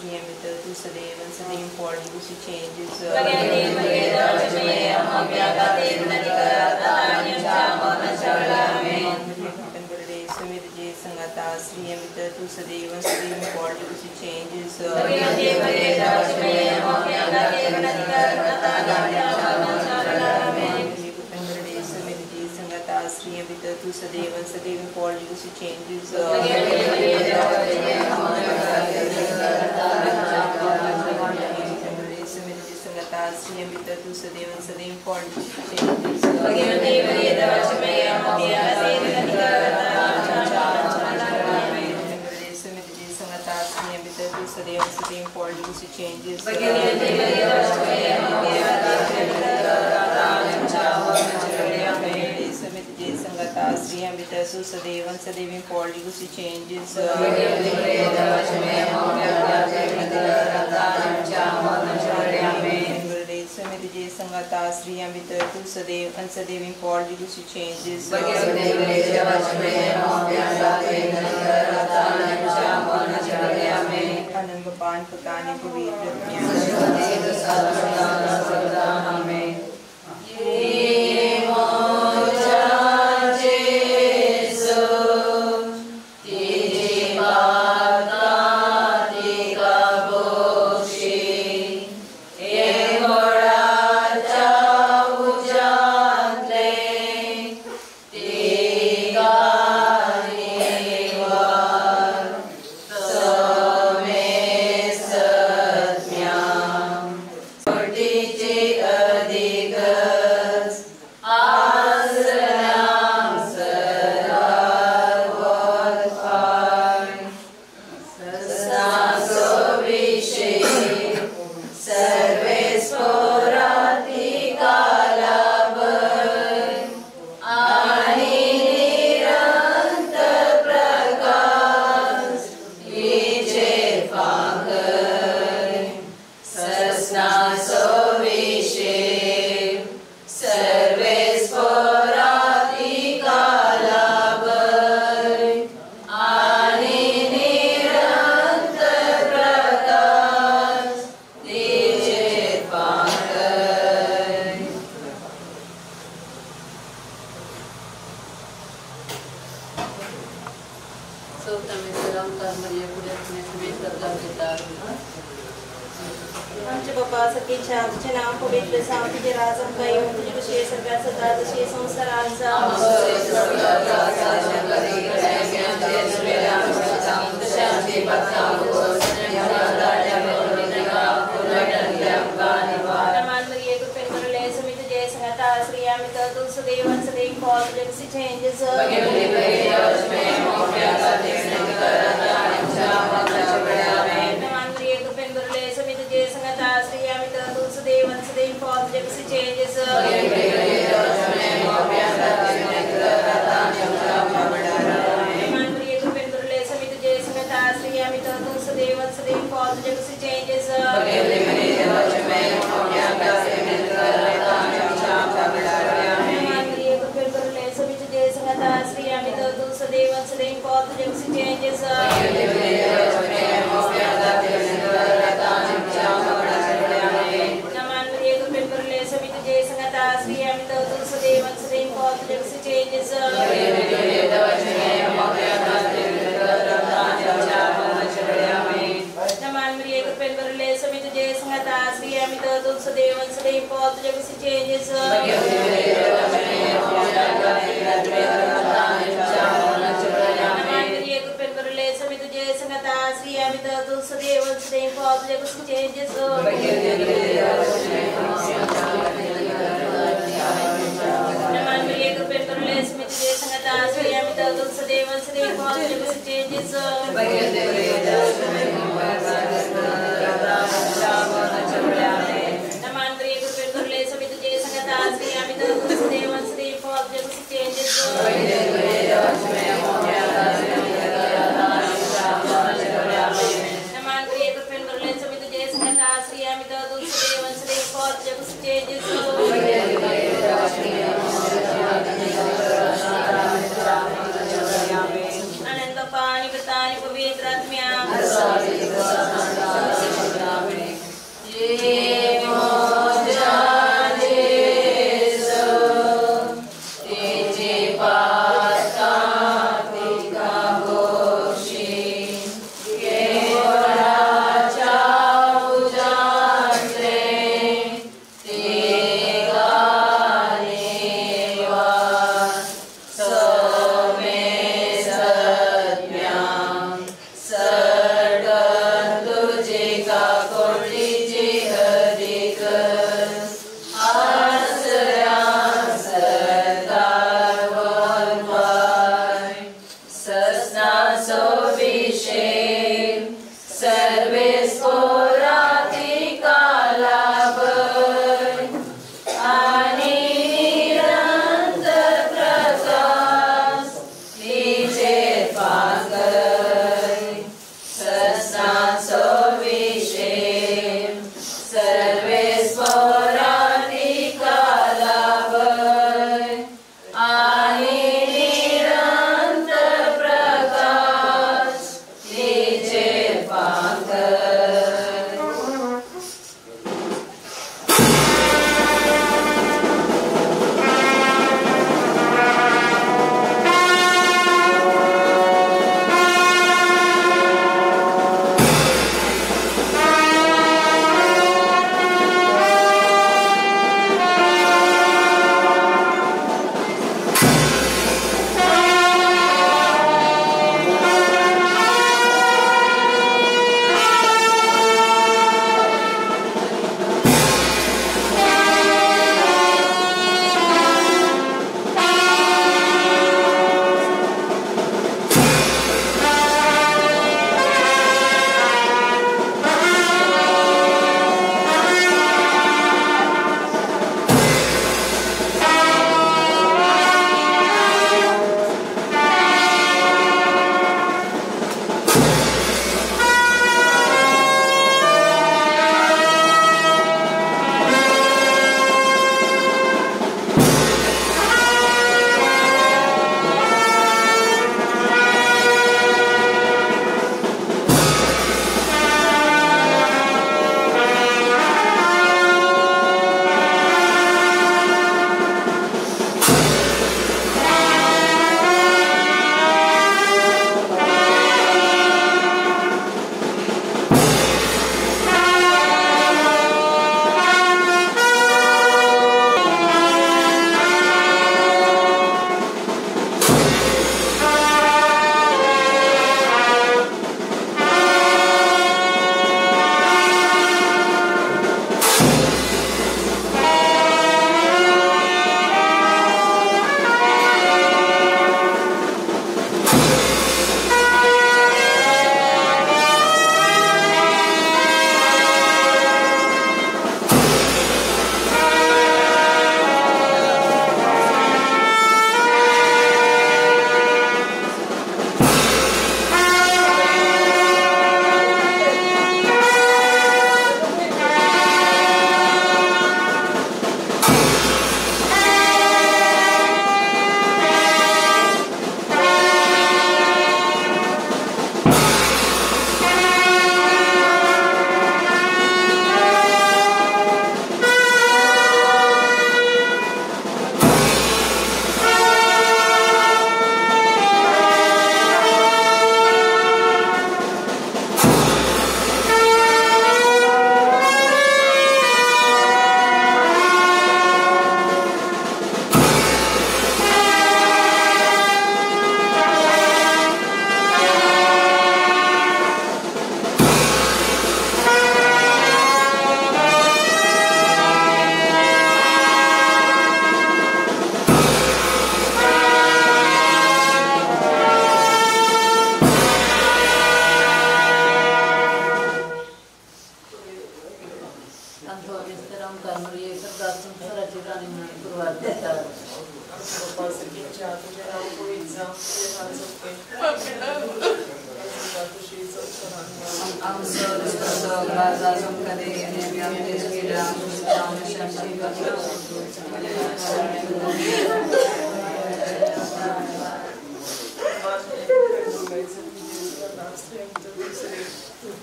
श्रीयमित तूं सदैव सदैव पॉलिसी चेंजेस संगता श्रीयमित तूं सदैव सदैव पॉलिसी चेंजेस संगता श्रीयमित तूं सदैव सदैव पॉलिसी चेंजेस श्रीयमित तूं सदैव सदैव पॉलिसी चेंजेस सदैव सदैव पॉलिसी चेंजेस संगता श्रीयमित सदैव सदैव पॉलिसी चेंजेस संगता श्रीयमित तूं सदैव सदैव पॉलिसी चेंजेस आनंद पान पुताने पवित्र Ananda Pani Pavitratmya.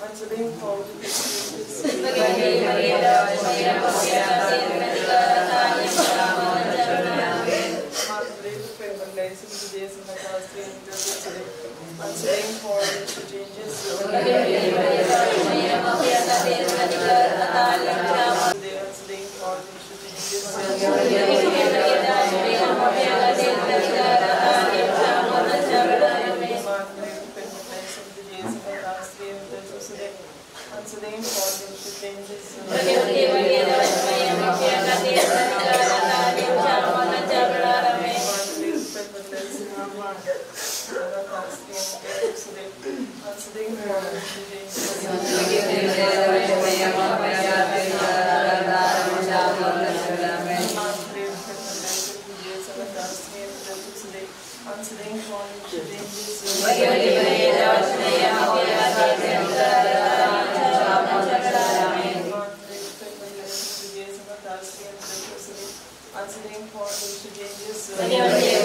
Answering for the changes. Answering for the changes. Answering for the changes. Answering for the changes. Yeah.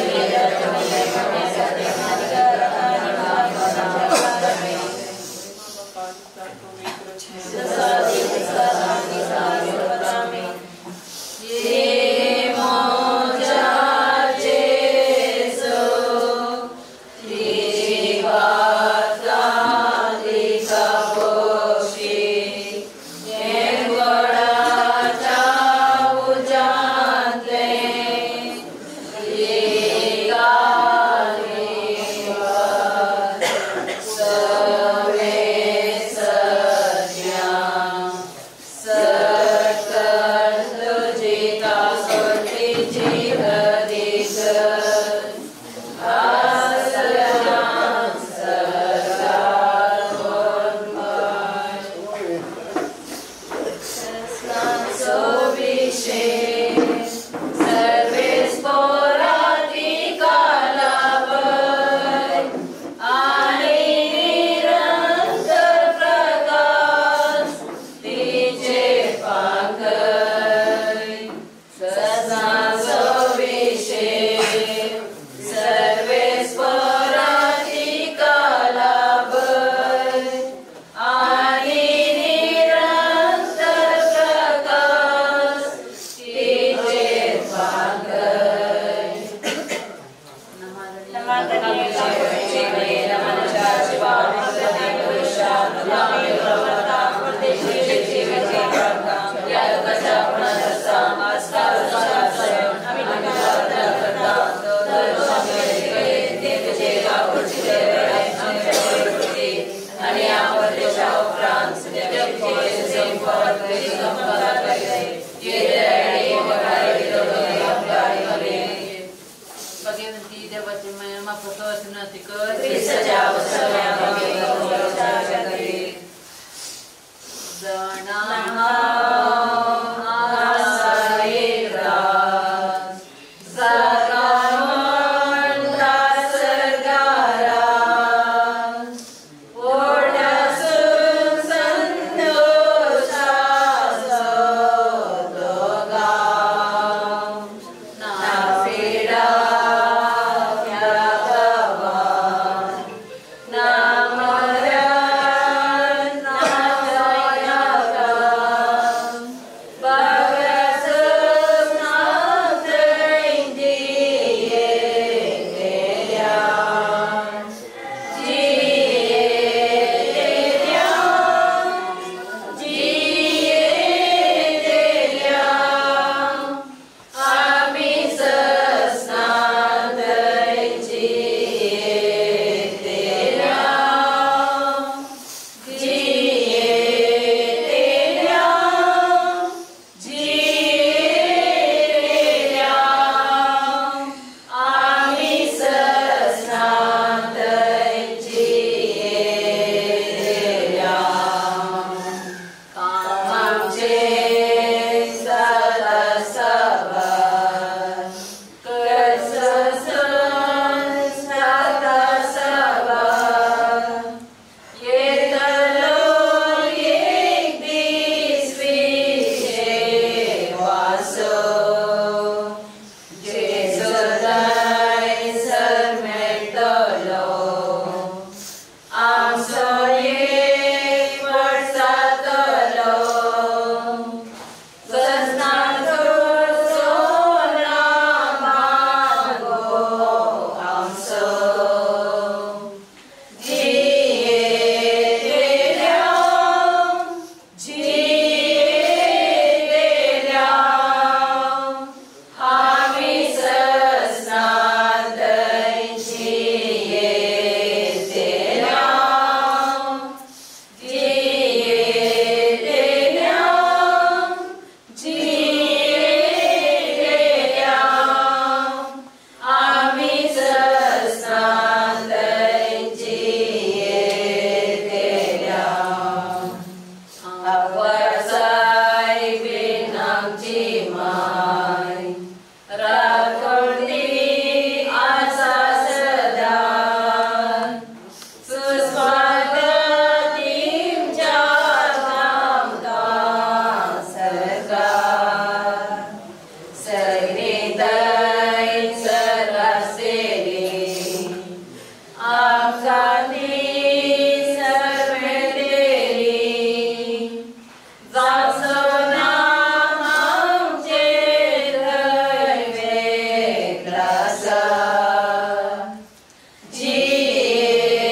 सुस्वागतीमच्या आमकां सरकार सगळे थंयसर आसतले आमकां ती सर मेळटली जाचो ना आमचे थंय वेगळासा. जियेले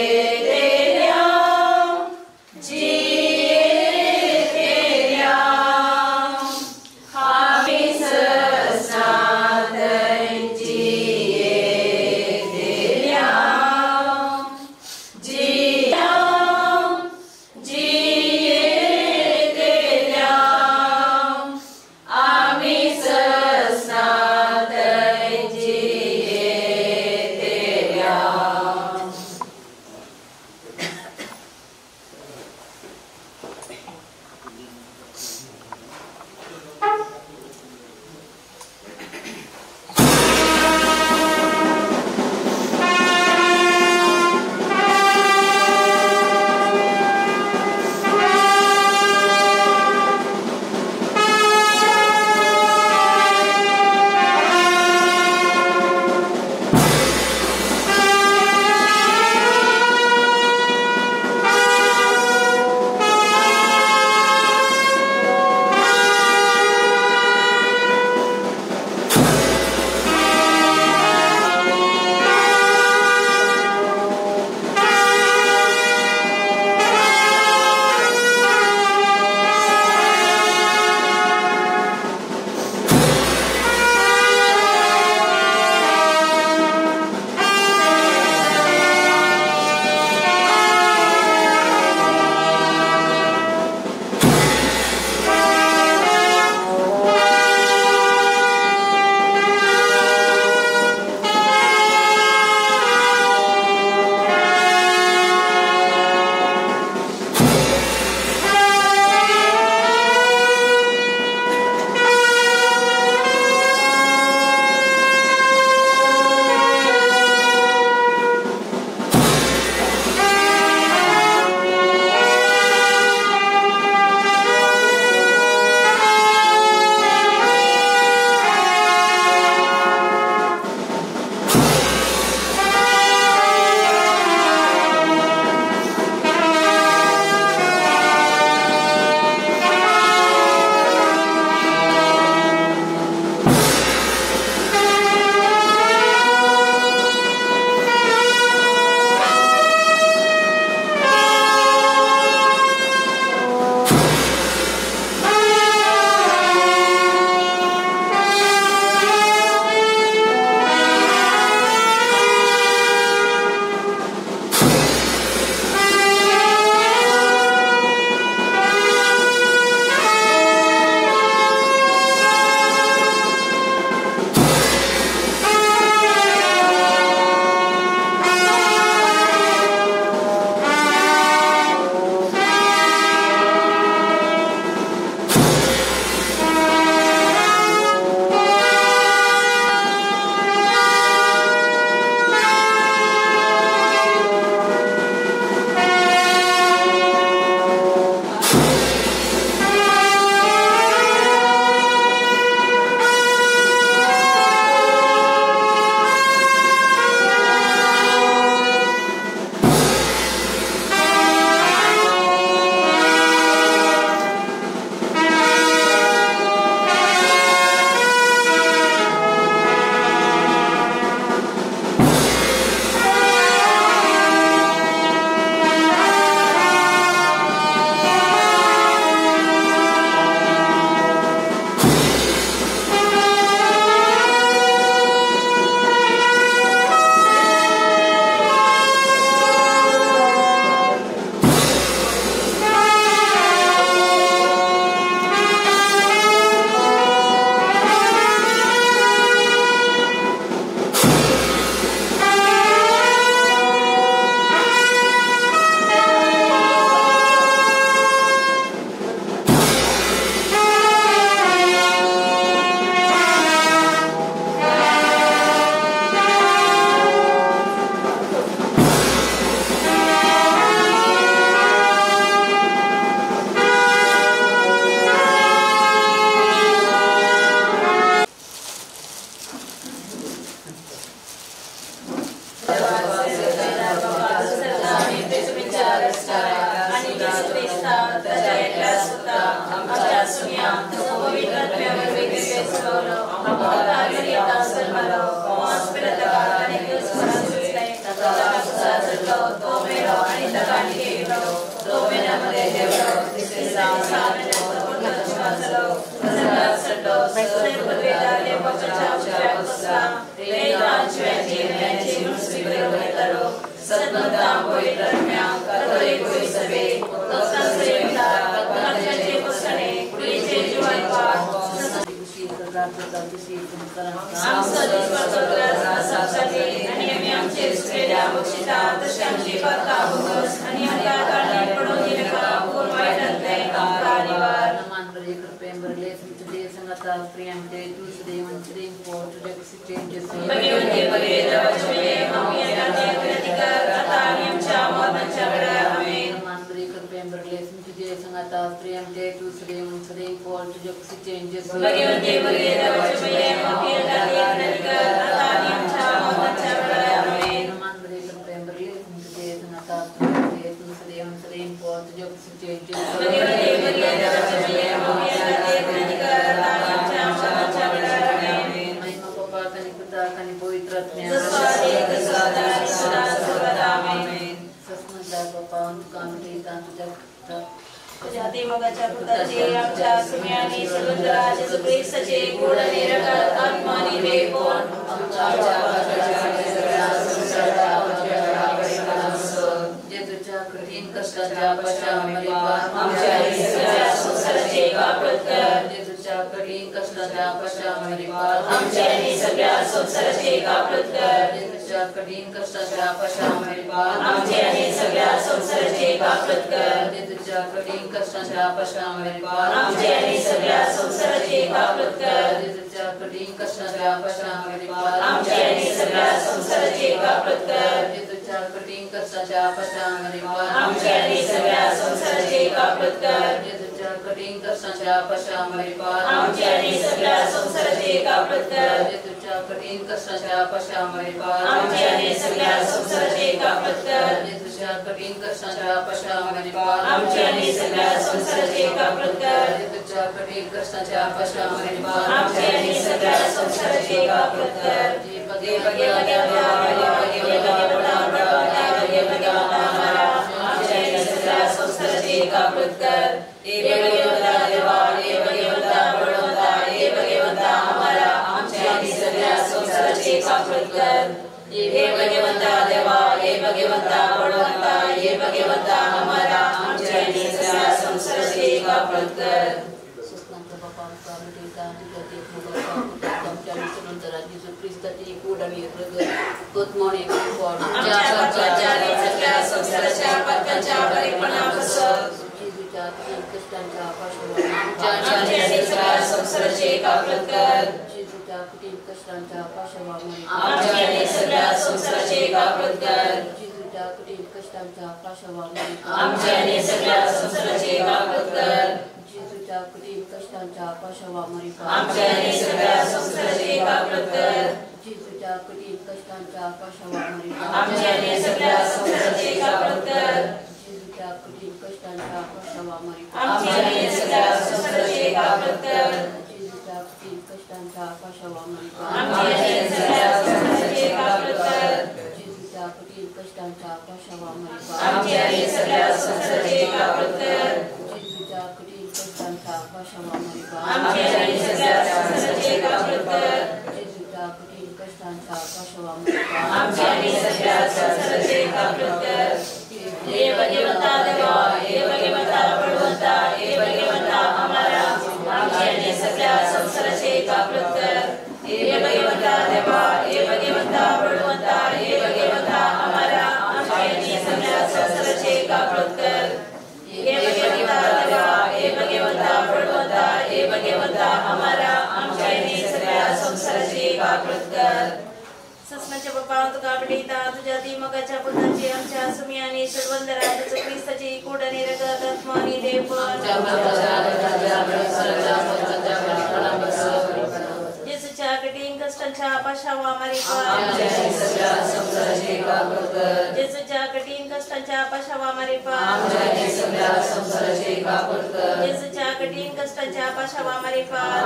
कठीण कष्टांच्या पाशावामारिफात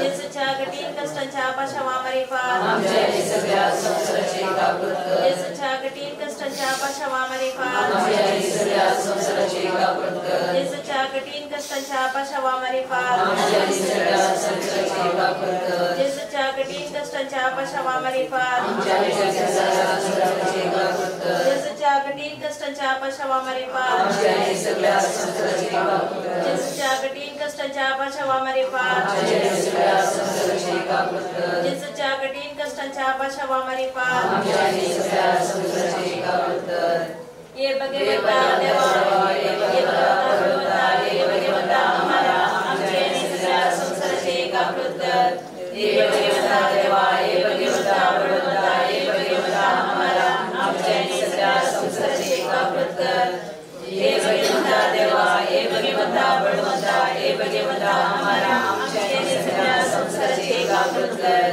जेजूच्या कठीण कष्टांच्या पाशावामारिफात जेजूच्या कठीण कष्टांच्या पाशावामारिफात जेजूच्या कठीण कष्टांच्या पाशावामारिफात जेजूच्या कठीण कष्टांच्या पाशावामारिफात जेजूच्या कठीण कष्टांच्या पाशावामारिफात जेजूच्या कठीण कष्टांच्या पाशावामारिफात जेजूच्या कठीण कष्टांच्या पाशावामारिफात ये भगवंता देवा, ये भगवंता भगवंता, ये भगवंता आम्हाला आमचे आणि सगळ्या संसाराचे एकाकृत कर. ये भगवंता देवा, ये भगवंता भगवंता, ये भगवंता आम्हाला आमचे आणि सगळ्या संसाराचे एकाकृत कर. ये भगवंता देवा, ये भगवंता भगवंता, ये भगवंता आम्हाला आमचे आणि सगळ्या संसाराचे एकाकृत कर.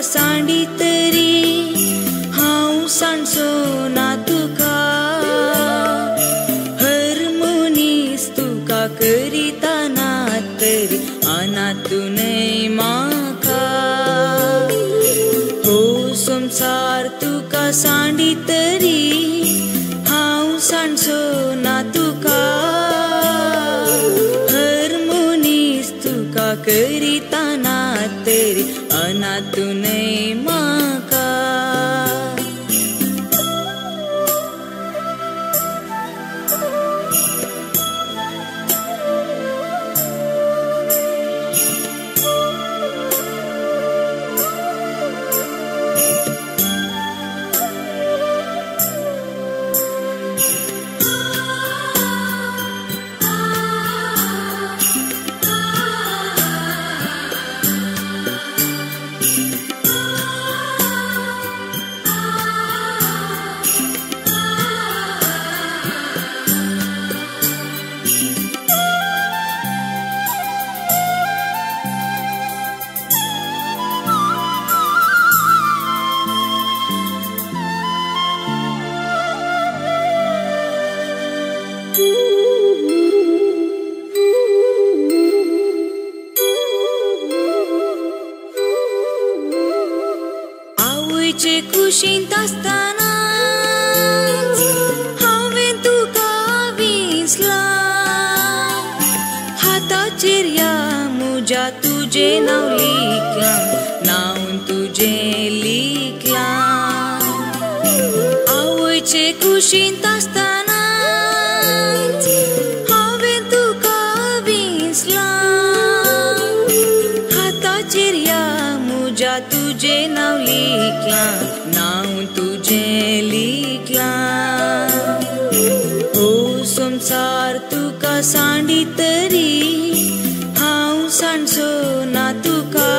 तुका सांडी तरी हांव सांडचो ना तुका हर मनीस तुका करिता ना तरी अनातूनय म्हाका हो संवसार तुका सांडी तरी हांव सांडचो ना तुका हर मनीस तुका करिता ना तरी अनातूनय म्हाका। आवयचे कुशींत आसतनाच हांवें तुका विसलां हाताचेर ह्या म्हज्या तुजें नांव लिखलां नांव तुजें लिखलां आवयचे कुशींत आसतनाच हांवें तुका विसलां हाताचेर ह्या म्हज्या तुजें नांव लिखलां नांव तुजें लिखलां हो संवसार तुका सांडी तरी हांव सांडचो ना तुका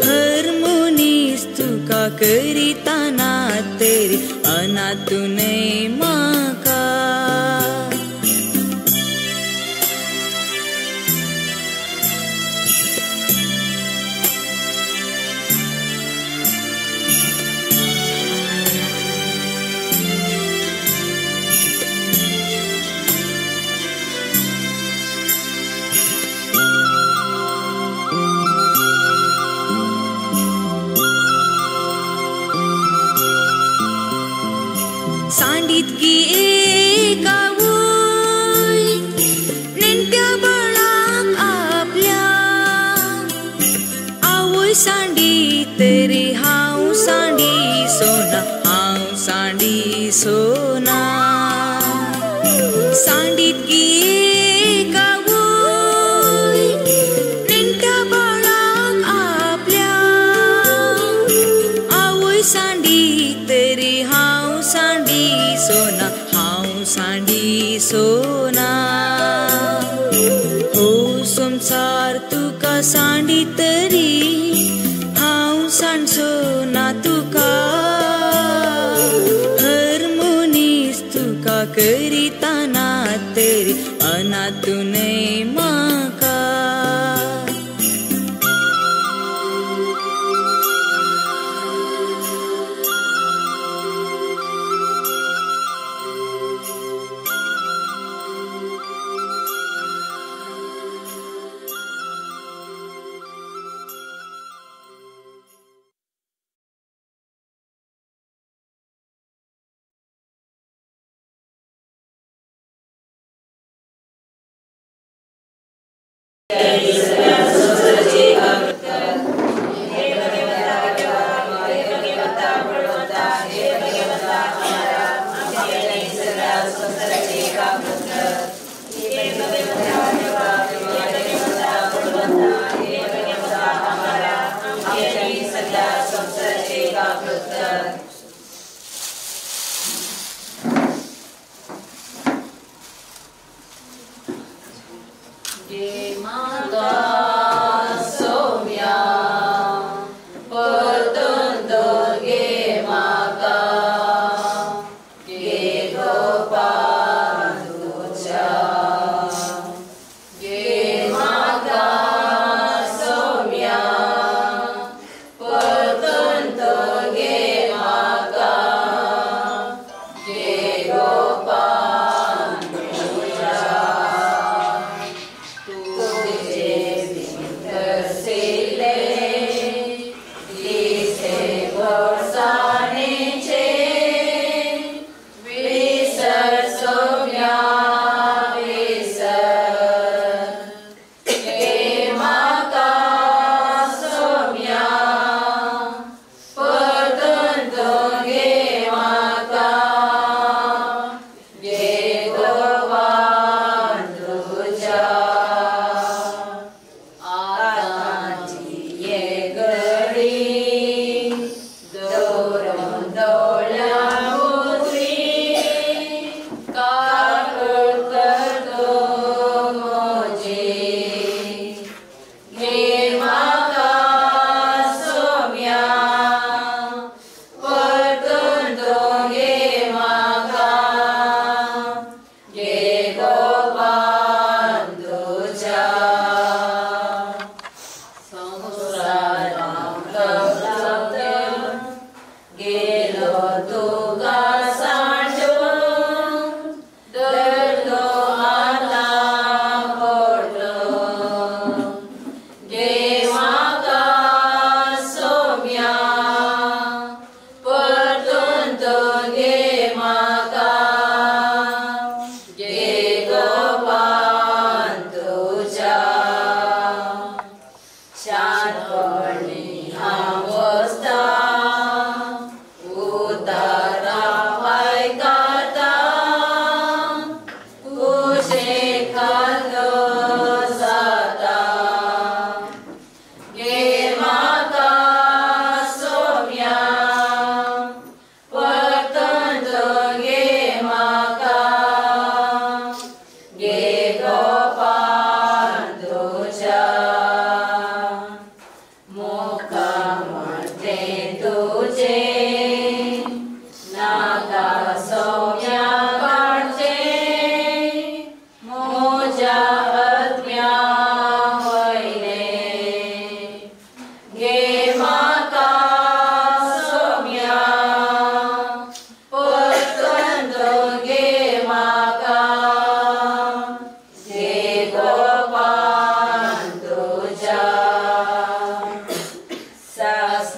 हर मनीस तुका करिता ना तरी अनातूनय म्हाका। सांडीत की एक आवय नेणट्या बाळाक आपल्या आवय सांडी तरी हांव सांडी सोना हांव सांडी सोना सांडीत की एक आवय नेणट्या बाळाक आपल्या आवय सांडी तरी हांव सांडी सोना हांव सांडी सोना हो संवसार तुका सांडी तरी हांव सांडचो ना तुका हर मनीस तुका करिता ना तरी अनातूनय म्हाका। Ge mata somya.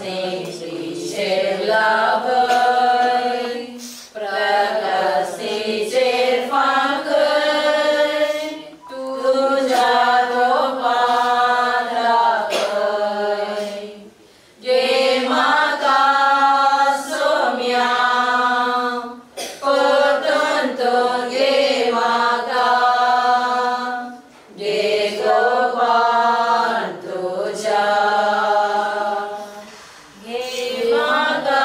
प्रस्तीचेर लाभय प्रगतीचेर फांकय तुज्या गोपान राखय घे म्हाका सोम्या परतून तूं घे म्हाका घे गोपान तुज्या घे म्हाका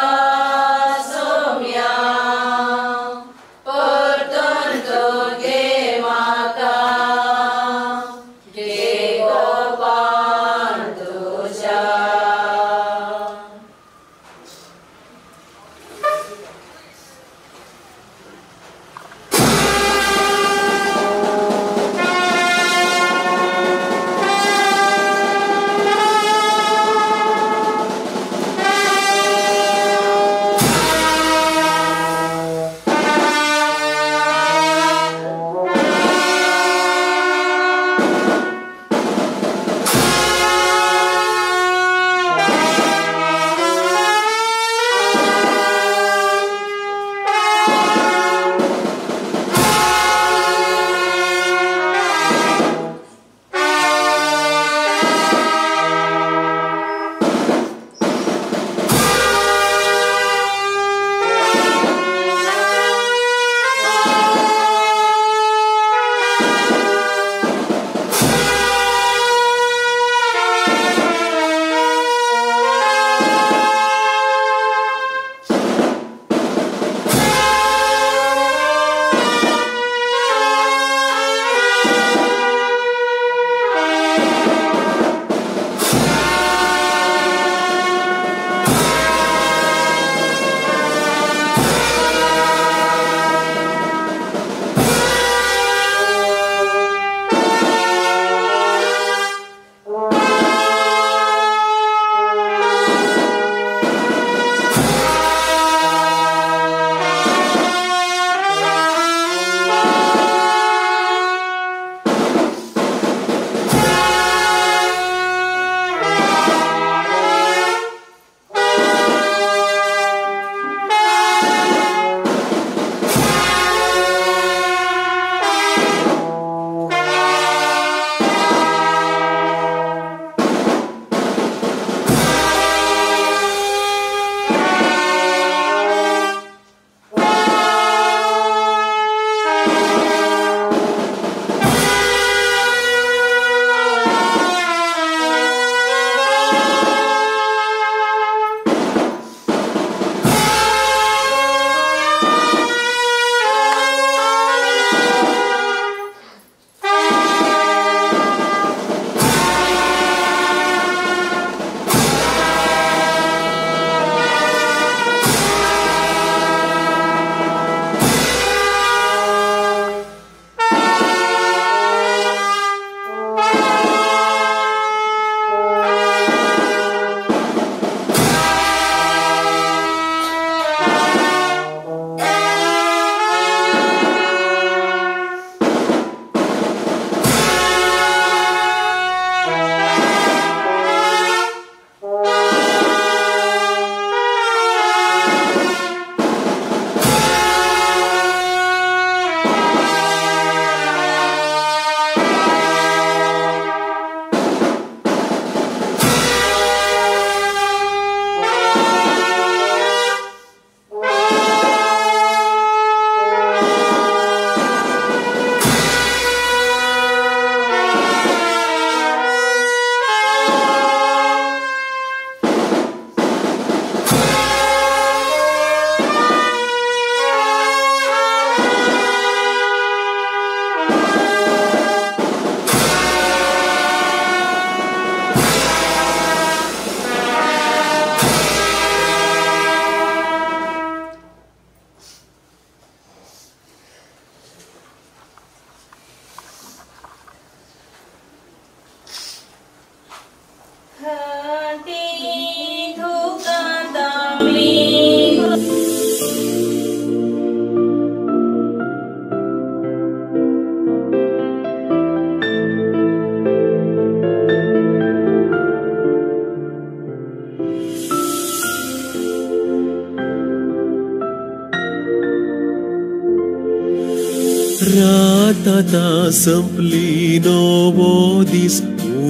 रात आतां संपली नवो दीस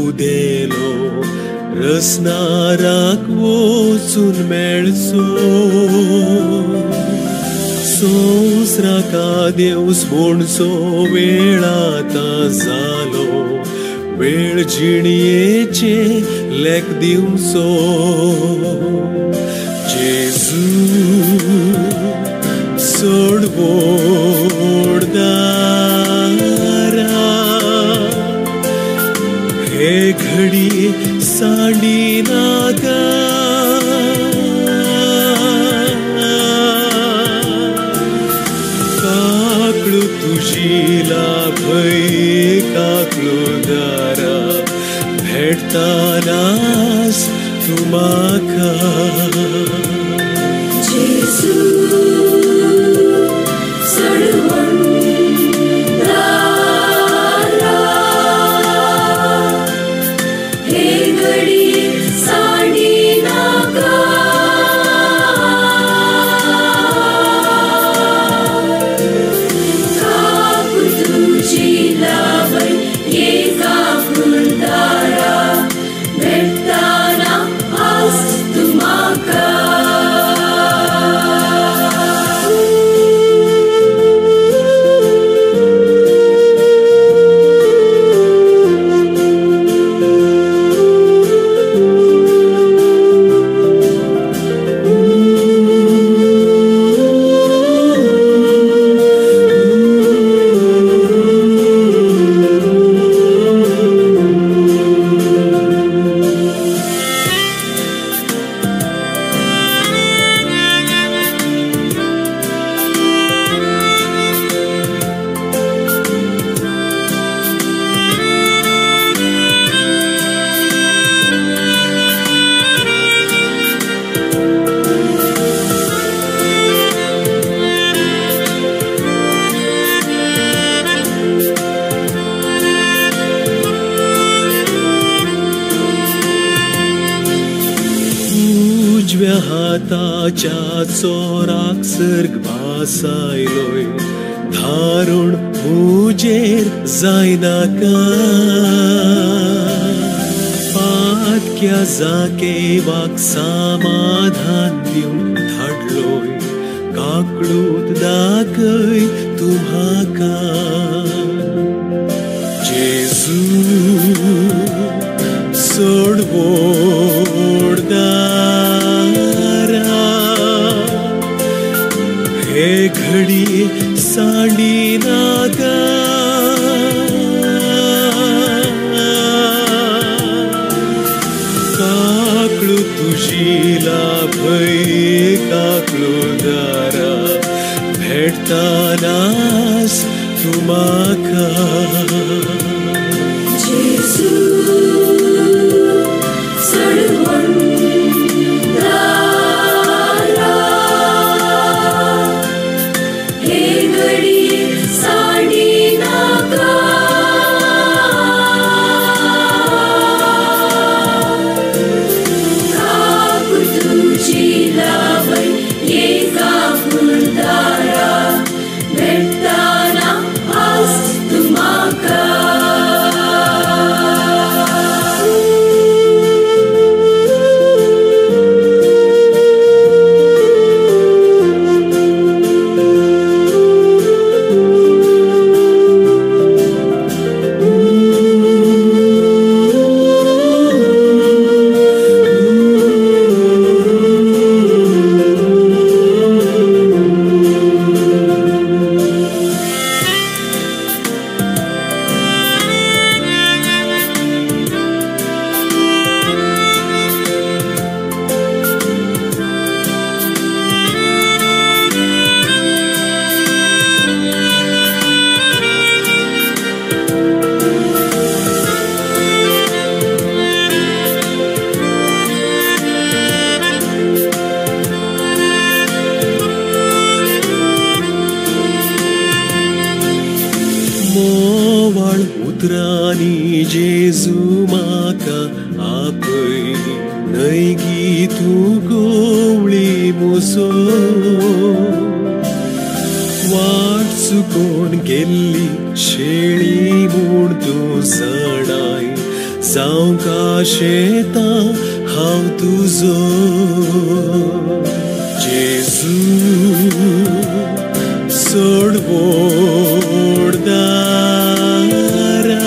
उदेलो रसनाराक वचून मेळचो संवसाराक देवस म्हणचो वेळ आतां जालो वेळ जिणयेचे लेख दिवचो जेजू सोड व्हड दारा हे घडी सांडी नाका काकळू तुजी लाभय काकळू दारा भेटतानास तूं म्हाका जेजू सोड व्हड दारा हे घडी सांडी नाका काकूळ तुजी लाभय ये काकूळ दारा भेटताना आज तूं म्हाका उजव्या हाताच्या चोराक सर्ग भासायलोय धारुण म्हजेर जायनाका पातक्या जाकेवाक समाधान दिवन धाडलोय काकळूत दाखय तूं म्हाका जेजू सोड व्हड दारा हे घडी सांडी नाका काकळू तुजी लाभय काकळू दारा भेटतानास तूं म्हाका जेजू सोड व्हड दारा हे घडी सांडी नाका काकूळ तुजी लाभय ये काकूळ दारा भेटताना आज तूं म्हाका मोवाळ उतरांनी जेजू म्हाका आपय न्हय गी तूं गोवळी मुसो वाट चुकोन गेल्ली शेळी म्हूण तूं जाणाय जावंक आशेता हांव तुजो जेजू सोडवण दारा.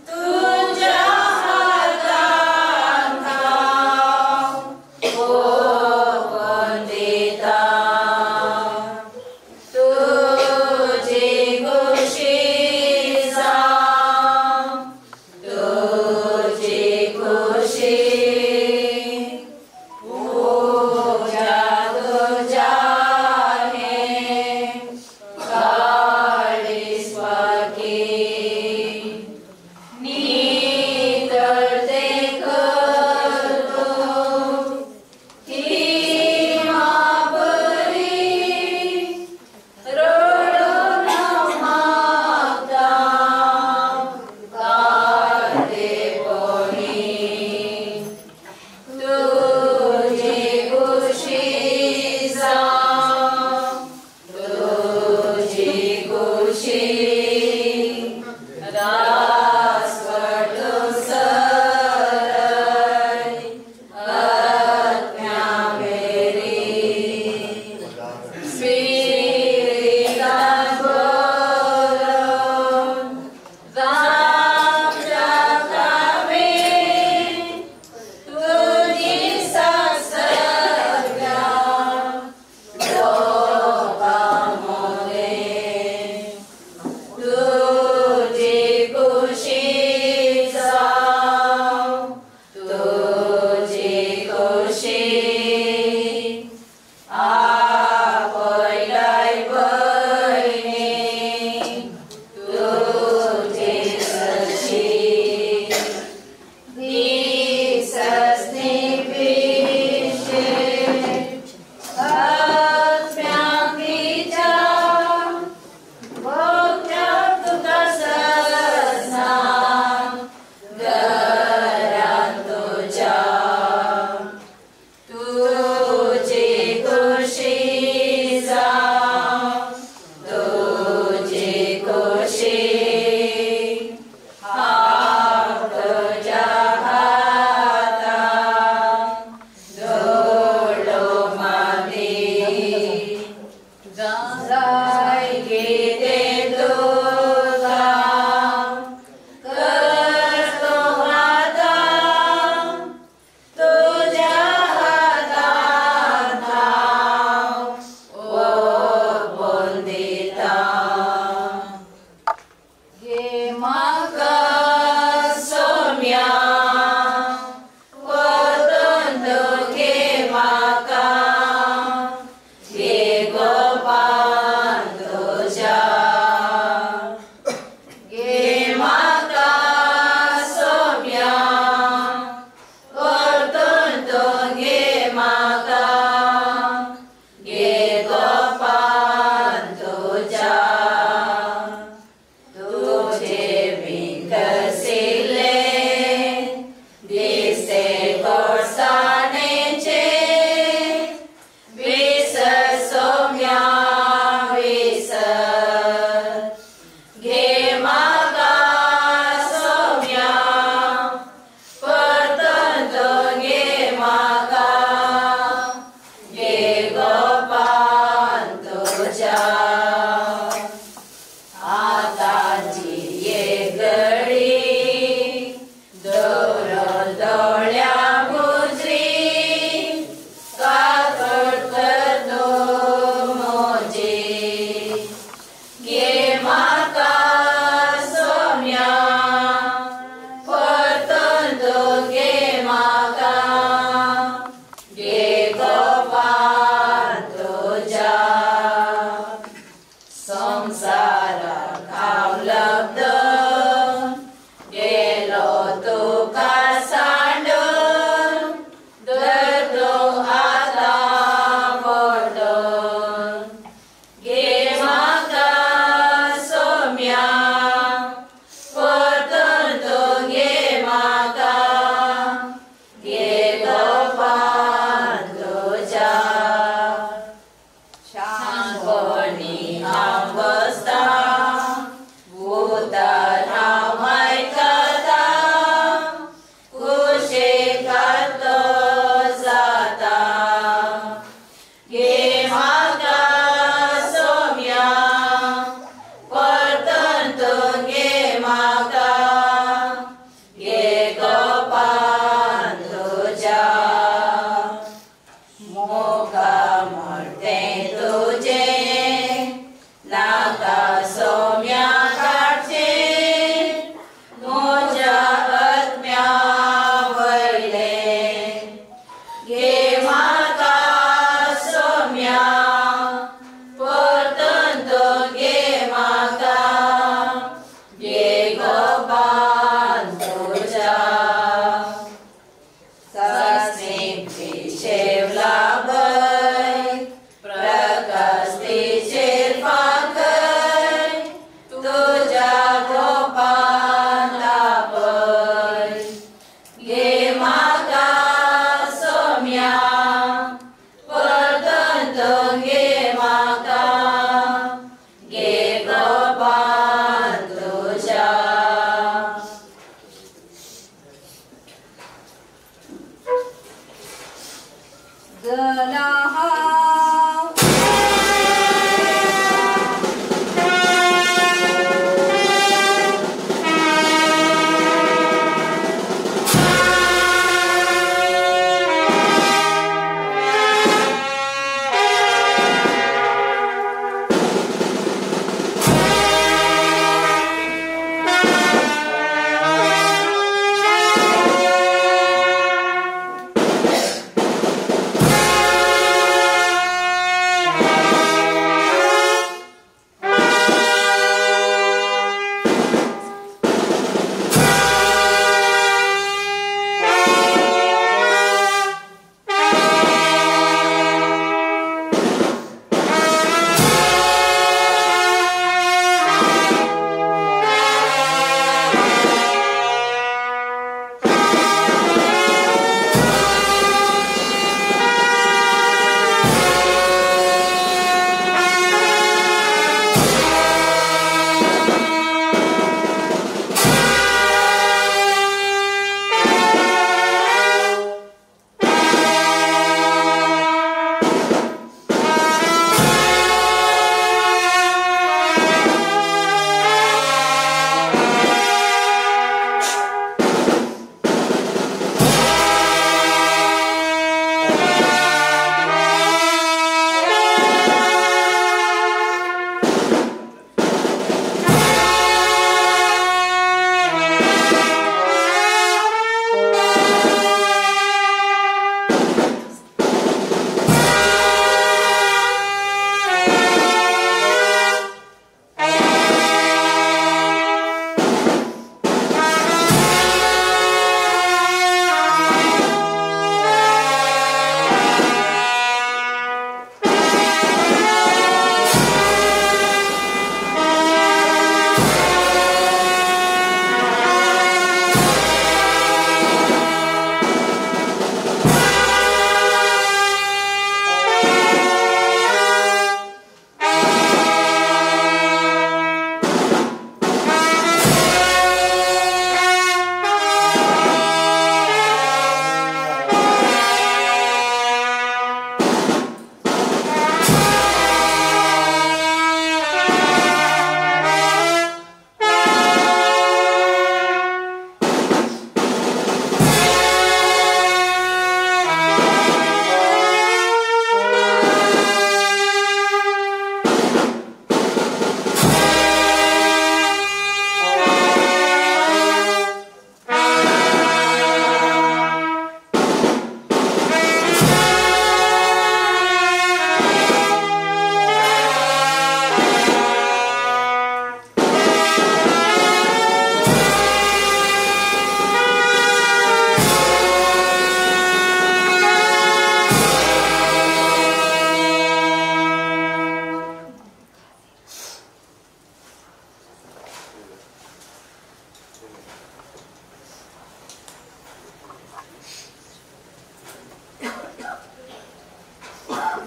तुझ्या आताची ये घडी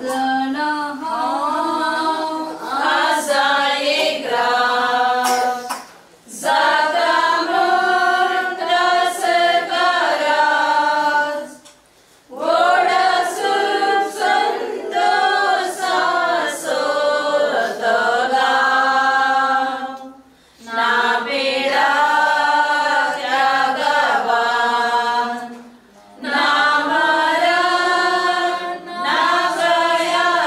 जाणा हांव आसा एक रात जाता म्हूण त्रास कारास व्हड सूख संतोसा सोदला ना पिडा त्या गावान ना मरण ना कयास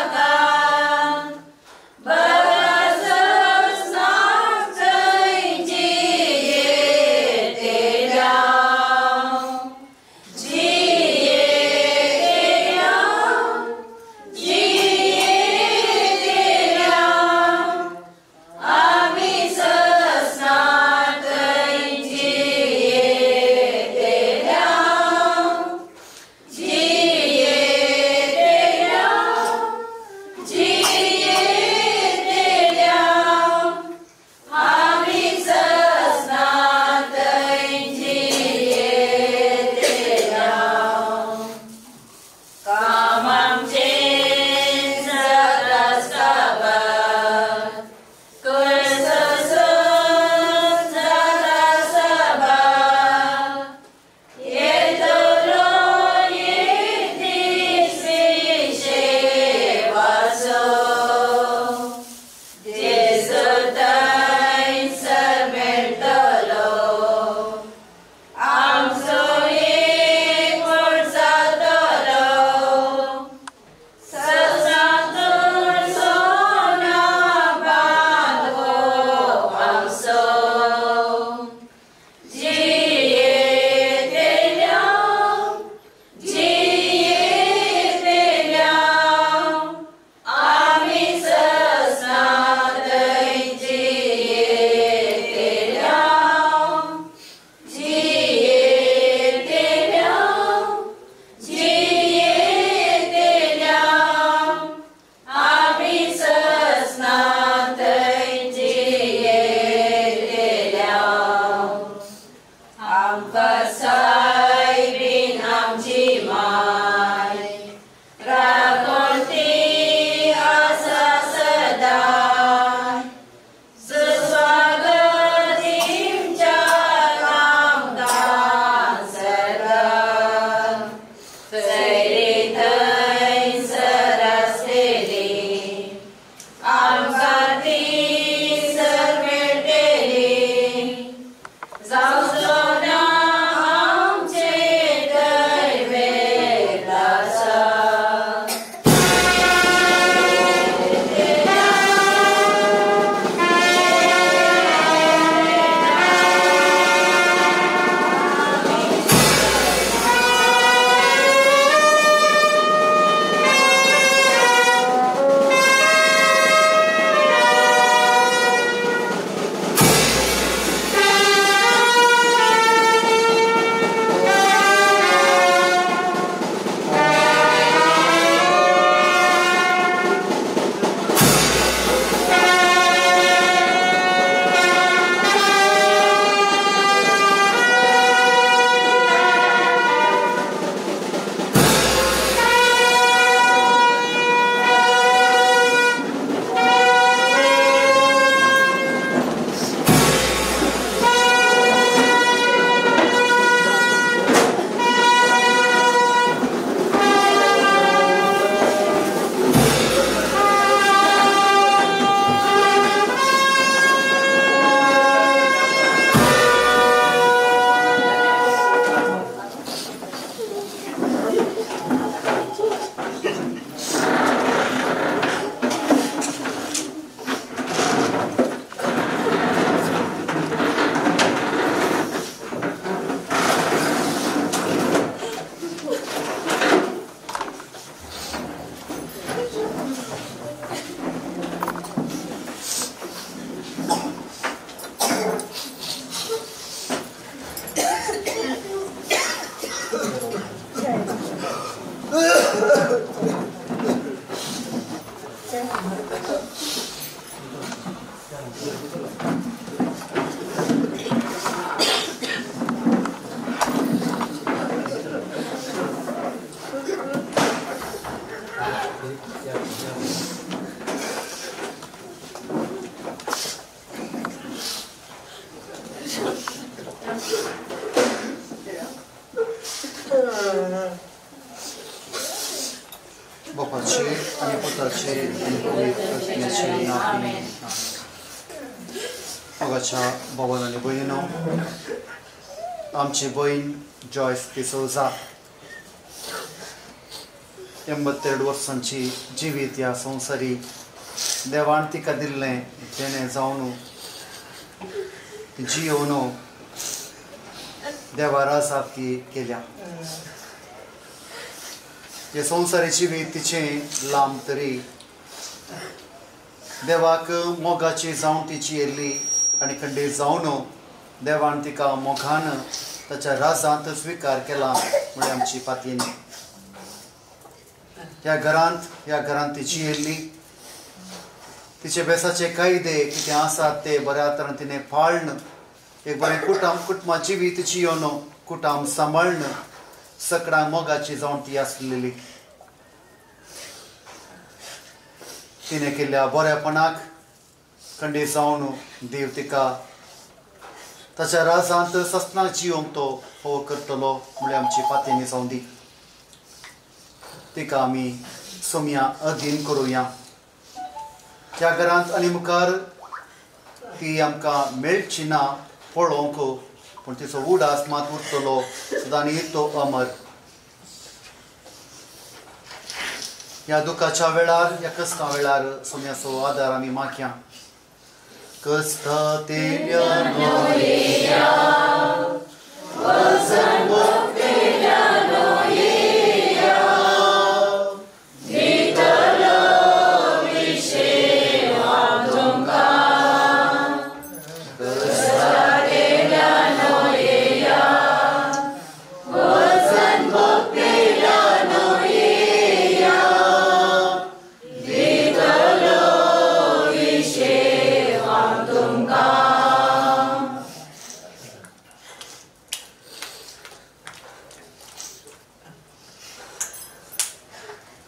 पुताचे आनी पवित्र आत्म्याचे नांवान. मोगाच्या भावान आनी भयणीनो, आमची भयण जॉयस डिसोजा 82 वर्सांची जिवीत ह्या संवसारी देवान तिका दिल्लें जेणें जावन जियोवन देवा राजाक ती केल्या. हे संवसारी जिवीत तिचें लांब तरी देवाक मोगाची जावन ती जियेल्ली आनी खंडीत जावन देवान तिका मोगान ताच्या राजांत स्विकार केला म्हळ्यार आमची पातयेन. ह्या घरांत ती जियेल्ली. तिचे बेसाचे कायदे कितें आसात ते बऱ्या तरेन तिणें पाळन एक बरें कुटुंबा जिवीत जियोवन कुटुंब सांबाळन सकडां मोगाची जावन ती आसलेली. तिणें केल्ल्या बऱ्यापणाक खंडीत जावन देव तिका ताच्या राजांत ससना जियोंक तो हो करतलो म्हळ्यार आमची पातयेनी जावन दी. तिका आमी सोमया अधीन करुया. ह्या घरांत आनी मुखार ती आमकां मेळची ना पळोवंक, पूण तिचो उडास मात उरतलो सदां तो अमर. ह्या दुखाच्या वेळार, ह्या कश्टा वेळार सोम्याचो आदार आमी मागया. कश्टा तेल्या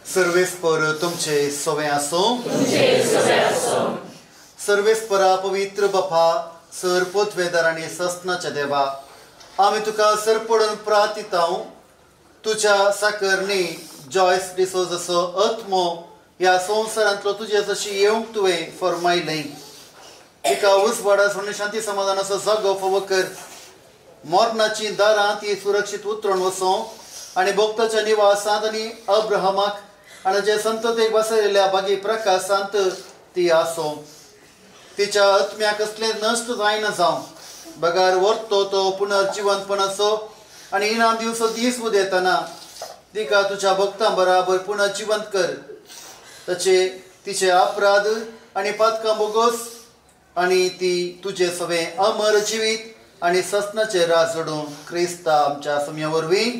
सर्वेस्पर तुमचे सवे आसो. सर्वेस्परा पवित्र बापा, सर पोतवेदार आनी ससनाच्या देवा, आमी तुका सरपडून प्रार्थितांव. तुज्या साकरणी जॉयस डिसोजाचो आत्मो ह्या संवसारांतलो तुजे जशी येवंक तुवें फरमायलें. तिका उजवाडा सोडून शांती समाधानाचो जागो फावो कर. मरणाची दारां ती सुरक्षीत उतरून वचों आनी भक्ताच्या निवासांत आनी अब्राहमाक आनी जे संततेक बसयलेल्या बागी प्रकाशांत ती आसो. तिच्या आत्म्याक कसलें नश्ट जायना जावं, बगार व्हरतो तो पुनर्जिवंतपणाचो आनी इनाम दिवचो दीस उदेतना तिका तुज्या भक्तां बराबर पुनर्जिवंत कर. ताचे तिचे अपराध आनी पातकां बोगोस आनी ती तुजे सवें अमर जिवीत आनी ससनाचे राज जोडूं क्रिस्ता आमच्या सम्या वरवीं.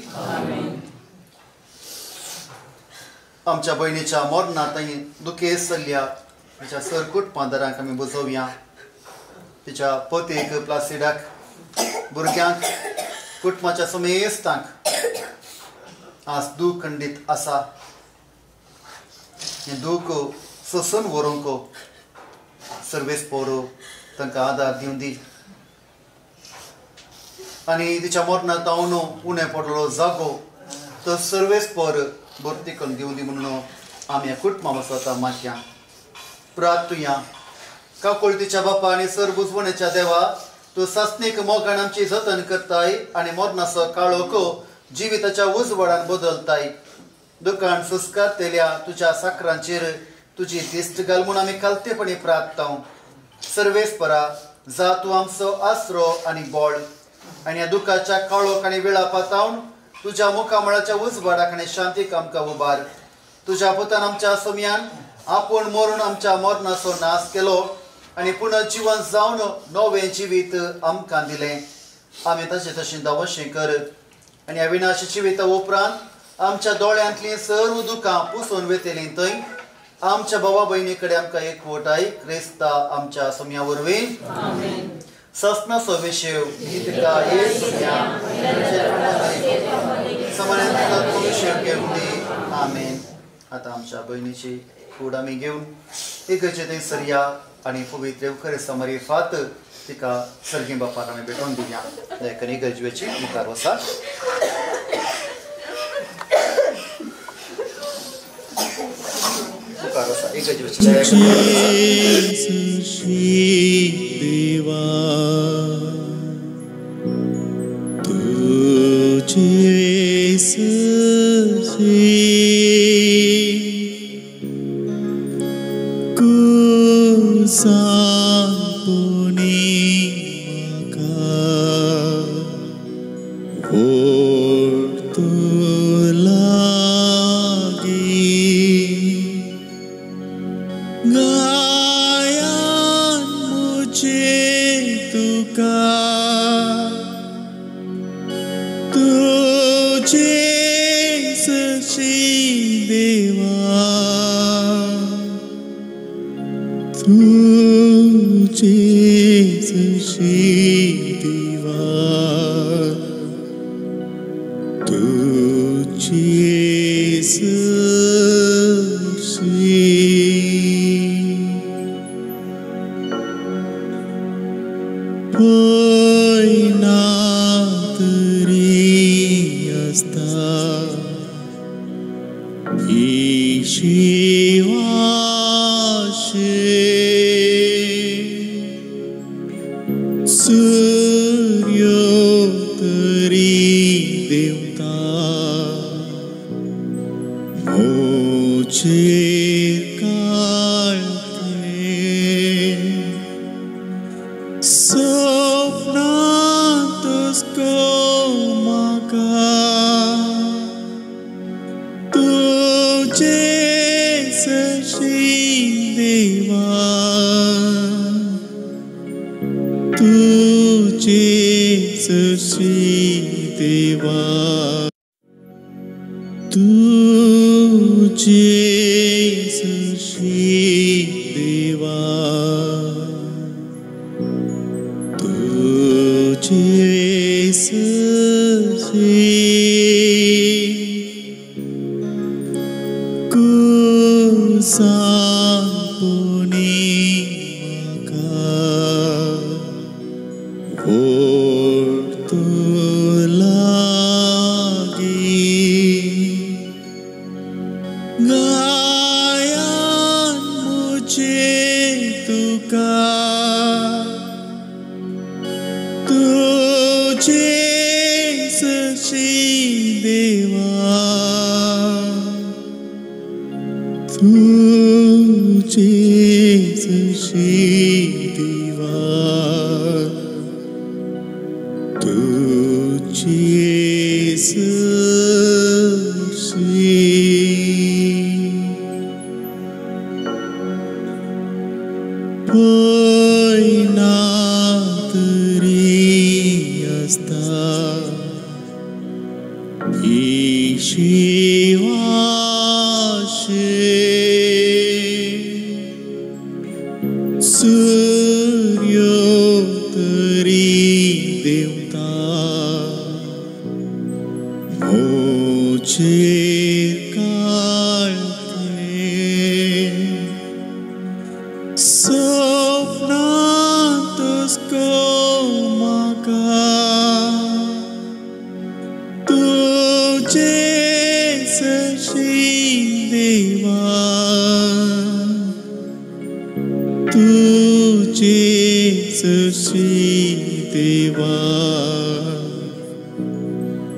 आमच्या भयणीच्या मरणांत दुखेस्त जाल्ल्या तिच्या सरकूट पांदरांक आमी बुजोवया. तिच्या पतीक प्लासिडाक, भुरग्यांक, कुटुंबाच्या समेस्तांक आज दूख खंडीत आसा. हें दूख सोसून व्हरूंक सर्वेस पोरो तांकां आदार दिवं दी आनी तिच्या मरणांत हांव उणें पडलो जागो तो सर्वेस पोर भरती करून दिवं दी म्हणून आमी ह्या कुटुंबा वसता मागया. प्रार्थुया. काकुळतीच्या बापा आनी सर बुजवणेच्या देवा, तूं सासणीक मोगान आमची जतन करताय आनी मरणाचो काळोख जिविताच्या उजवाडान बदलताय. दुकान सुस्कारतेल्या तुज्या साकरांचेर तुजी दिश्ट घाल म्हूण आमी खालतेपणी प्रार्थतांव. सर्वेस्परा जा तूं आमचो आसरो आनी बळ आनी ह्या दुखाच्या काळोख आनी वेळा पातावन तुज्या मुखामळाच्या उजवाडाक आनी शांतीक आमकां उबार. तुज्या पुतान आमच्या सोम्यान आपूण मरून आमच्या मरणाचो नाश केलो आनी पुनर्जिवन जावन नवें जिवीत आमकां दिलें. आमी तशें तशें दावशें कर आनी ह्या विनाशी जिविता उपरांत आमच्या दोळ्यांतलीं सर्व दुकां पुसून वेतलीं थंय आमच्या भावा भयणी कडेन आमकां एकवटाय क्रिस्ता आमच्या सोम्या वरवीं. ससनाचो विशेव तिका एक विशेव घेवन दी. आमेन. आतां आमच्या भयणीची कूड आमी घेवन इगर्जे थंय सरया आनी पवित्र खरें समरी फात तिका सर्गी बापाक आमी भेटोवन दिवया. देखून इगर्जेची मुखार वसा. उपकार आसा इगर्जे देवा तुझे कुसांपुनी म्हाका ओड लागी गायान मुझे तुका तुझे सशी देवा तुझे सशी देवा तुझे सशी पयना तरी आसता शिवाशे सूर्यो तरी देवता मोचेर काळते स्वप्नांतच गो म्हाका तुझे सशी देवा तुझे सशी देवा तुझे सशी देवा तुझे सशी कुसांपुनी म्हाका ओड लागी गायान मुझे तुका तुझे सशी देवा तुझे सशी देवा तुझे सशी पयना तरी आसता शिवाशे सूर्यो तरी देवता मोचेर काळते स्वप्नांतच गो म्हाका तुझे सशी देवा तुझे सशी देवा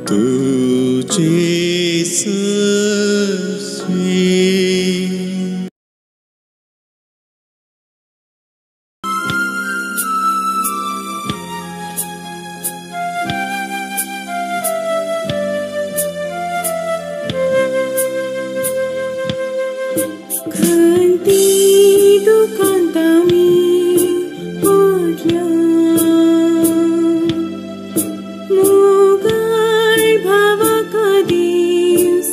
तुझे सशी खंती दुखांत आमी पडल्या मोगाळ भावाक दीस.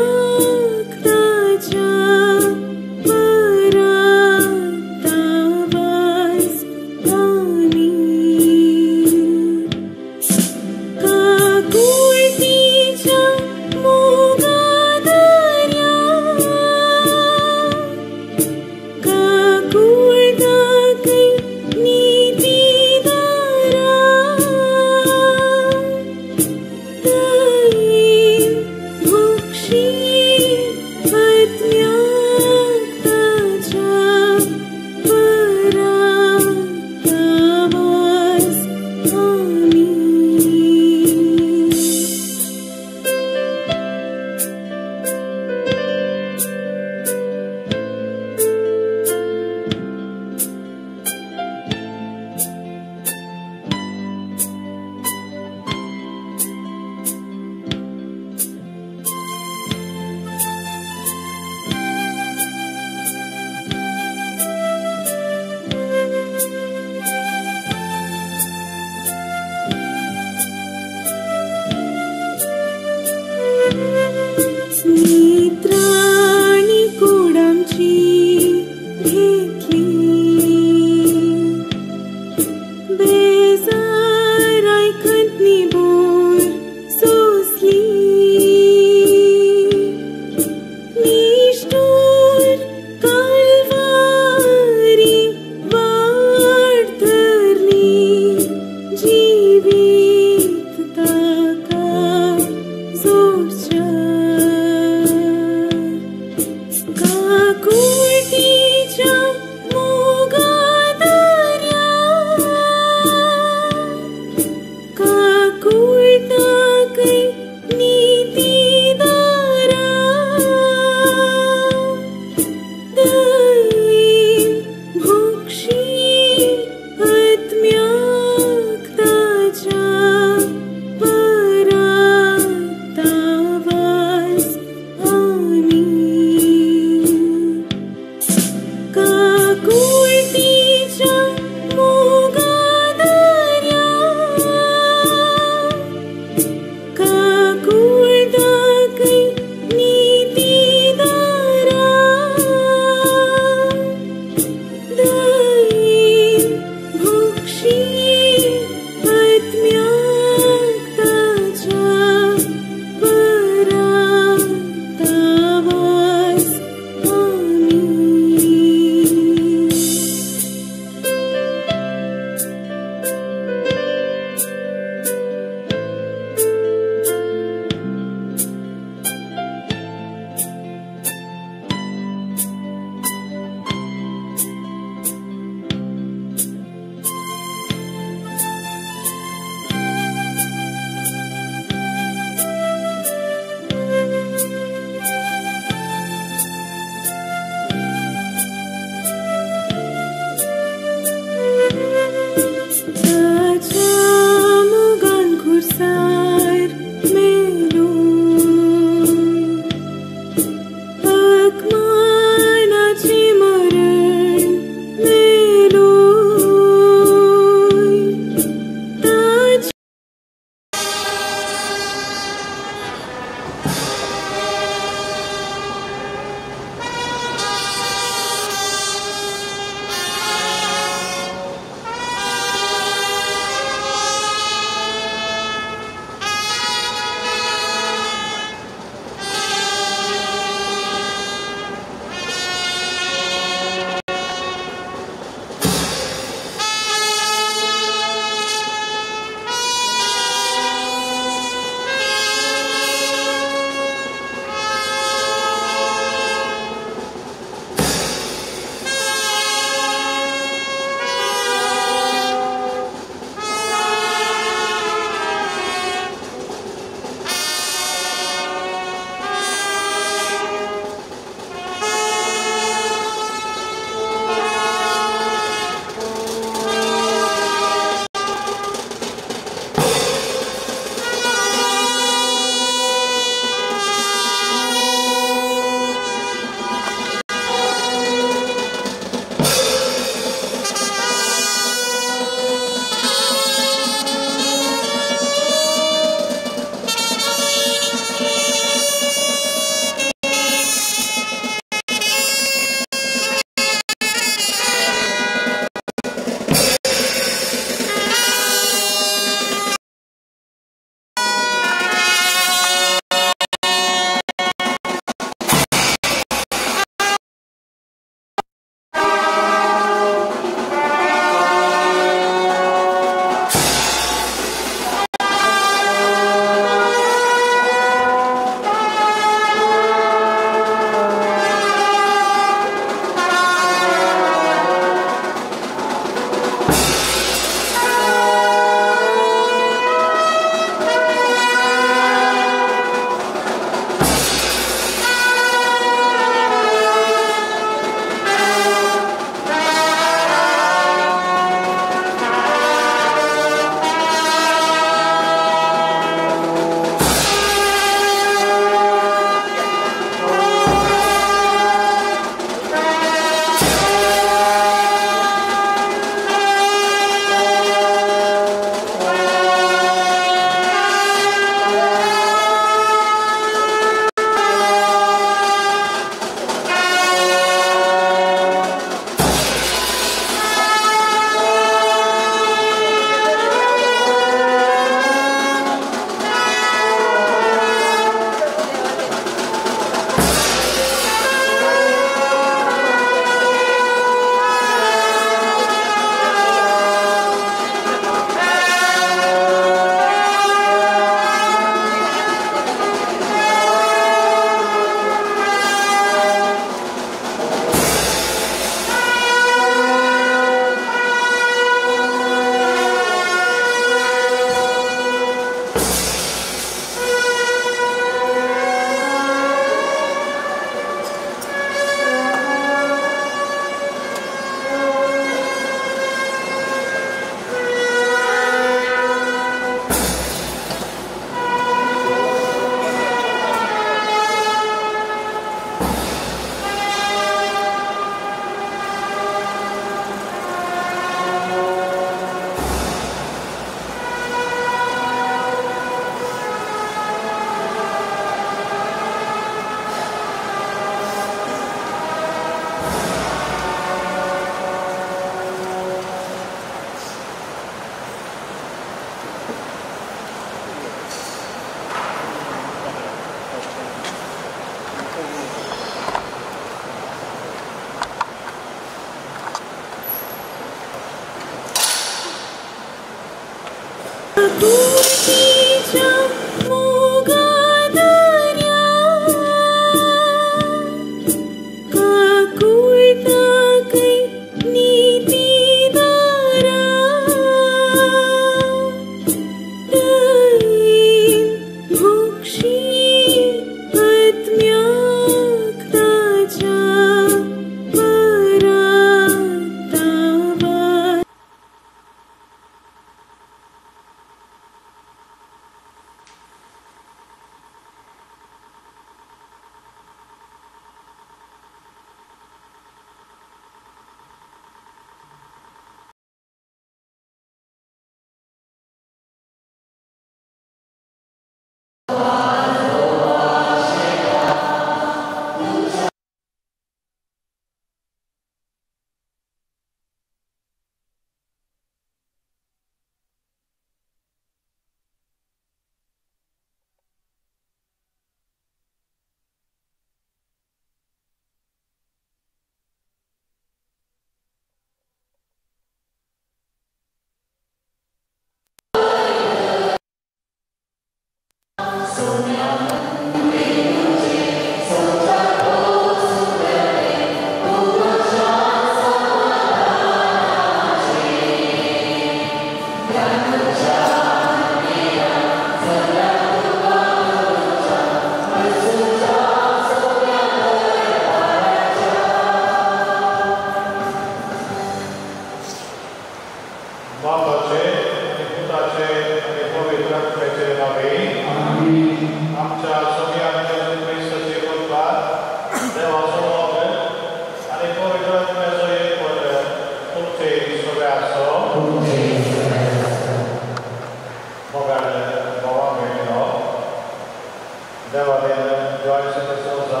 जॉयस डिसोजा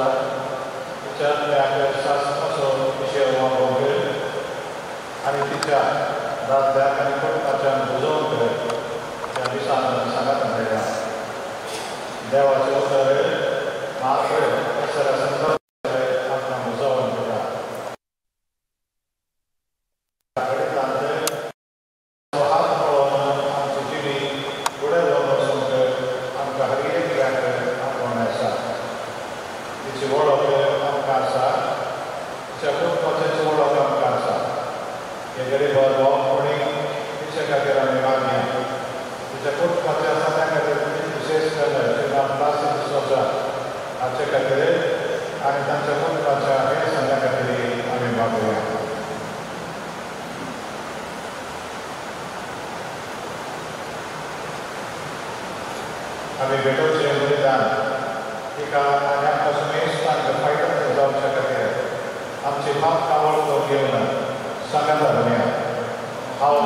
तिच्या सासमाचो विशय वागोवंक आनी तिच्या दादल्याक आनी कुटुंबाच्यान बुजोवंक त्या दिसान सांगात मेळटा. देवाचें उतर मात्र सगळ्या संदर्भ आमकां बुजोवन दिता. हात पळोवन आमची जिणी फुडें घेवन वचूंक आमकां हर एकल्याक आपोवणें आसा. तिची वळख आमकां आसा, तिच्या कुटुंबाची वळख आमकां आसा. हे गरीब भाव कोणी तिच्या खातीर आमी मागया. तिच्या कुटुंबाचे आसा त्या खातीर विशेष करून श्रीमान फ्रांसीस डिसोजा हाचे खातीर आनी तांच्या कुटुंबाच्या हे संद्या खातीर आमी मागुया. आमी भेटोवचें बलिदान तिका आनी आमकां सुमेस्तांक फायदो जावच्या खातीर आमची पाप कावळ घेवन सांगाता म्हणया. हांव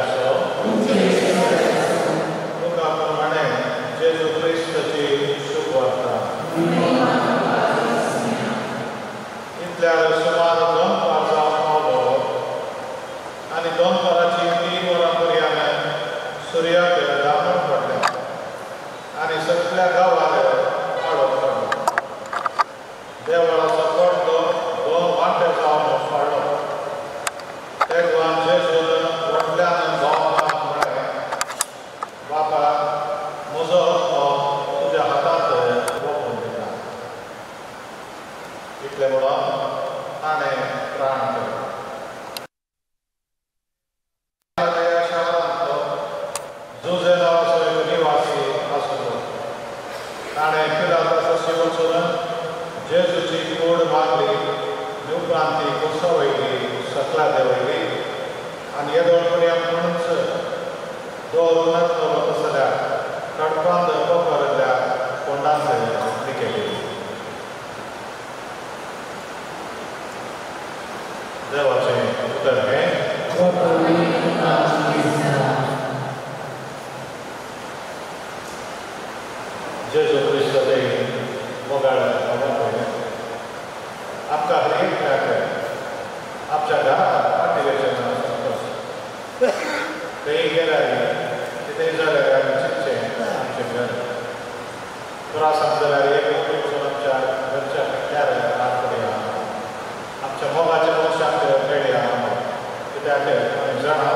आसो. लुका प्रमाणे जेजू क्रिस्ताची शुभवार्ता. इतल्यार सुमार 2 जावन पावलो आनी 2 3 वरां पर्यंत सुर्याक दामण पडलें आनी सगळ्या गांवाक काळोख पडलो. देवळाचो पडदो 2 वांटे जावन फाडलो. तेव्हा जेजून व्हडल्यान बोवाळ म्हळें, बापा, म्हजो आत्मो तुज्या हातांत ओंपून दिता. इतलें म्हणून ताणें प्राण केलो. ह्या शारांतलो जुझे नांवाचो एक निवासी आसलो. ताणें पिलातासाशी वचून जेजूची कूड मागली आनी उपरांत ती कुर्सा वयली सकला देंवयली आनी येदोळ पर्यंत म्हणूच दवरून नासलो तसल्या कडपांत कोपरल्या फोंडांत लिकयली. देवाचें उतर हें. जेजू क्रिस्ताचे मोगाळ आमकां हर एकल्याक आमच्या घरा फाटीं वचचें ना संतोश. खंय गेल्यार कितेंय जाल्यार आमी चिंतचें आमचें घर. प्रासांत जाल्यार एक वचून आमच्या घरच्या खट्ट्यार हात पडया, आमच्या मोगाच्या मनशांक मेळया. कित्याक आमी जाणा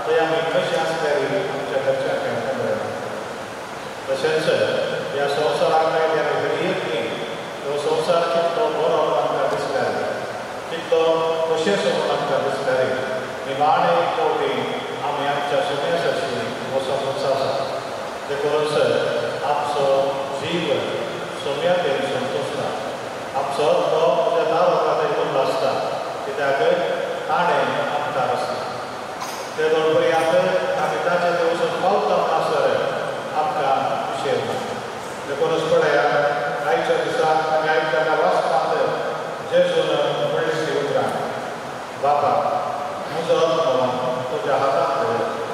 थंय आमी कशें आसल्यार आमच्या घरच्यांक मेळना. तशेंच ह्या संवसाराक आयल्यार घडये न्ही तो संवसार कितलो बरो आमकां दिसल्यार, कितलो कशें म्हणून आमकां दिसल्यार, निमाणे एक फावटी आमी आमच्या सुमेसाशी वचप आसा. देखूनच आमचो जीव सोम्यातेर संतोशता, आमचो तो तुज्या दाराक उरलो आसता, कित्याक ताणें आमकां आसता. ते पर्यंत आमी ताचे थंय वचून पावता म्हणसर आमकां विशय ना. देखूनच पळया आयच्या दिसा आमी आयकता वाचपांत जेजून म्हणली ती उतरां, बापा, म्हजो आत्मो तुज्या हातांत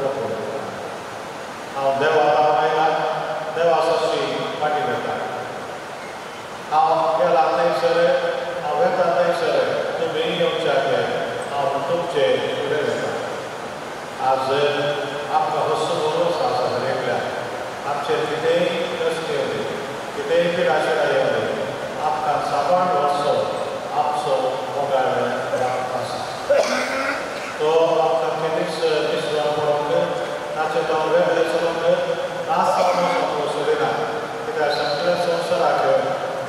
ओंपून दिता. हांव देवा आयला, देवा साशी फाटीं वता. हांव गेला थंयसर, हांव वेता थंयसर तुमी येवच्याक हांव तुमचे फुडें वता. आज आमकां हस्सो भरोसो आसा हर एकल्याक. आमचेर कितेंय कश्ट येवं, कितेंय पिडाशिरा येवं, आमकां साबार वर्सो आमचो मोगाळ बाप आसा. तो आमकां केदीच विसरून पडोंक, ताचें तो वेगळें चलोवंक नास जावन सोडिना. कित्याक सगळ्या संवसाराक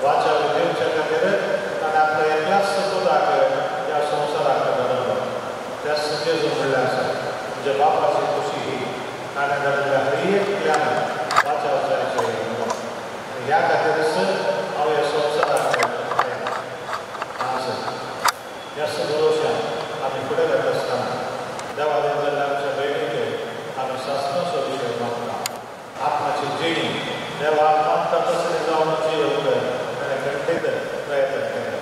वाचा दिवच्या खातीर ताणें आपल्या एकल्याच पुताक ह्या संवसाराक धाडलो. त्याच जेजू म्हणलें आसा, तुज्या बापाची खुशी ही ताणें धाडिल्ल्या हर एकल्यान वाचाव जायचें म्हणून. ह्या खातीरच हांव ह्या संवसाराक आज ह्या भरोश्यान आमी फुडें वता आसतना देवान जाल्ल्या आमच्या भयणीक आमी सासणाचो विशय मागता. आपणाची जिणी देवाक मागता तसलें जावन जियोवंक ताणें खंडीत प्रयत्न केले.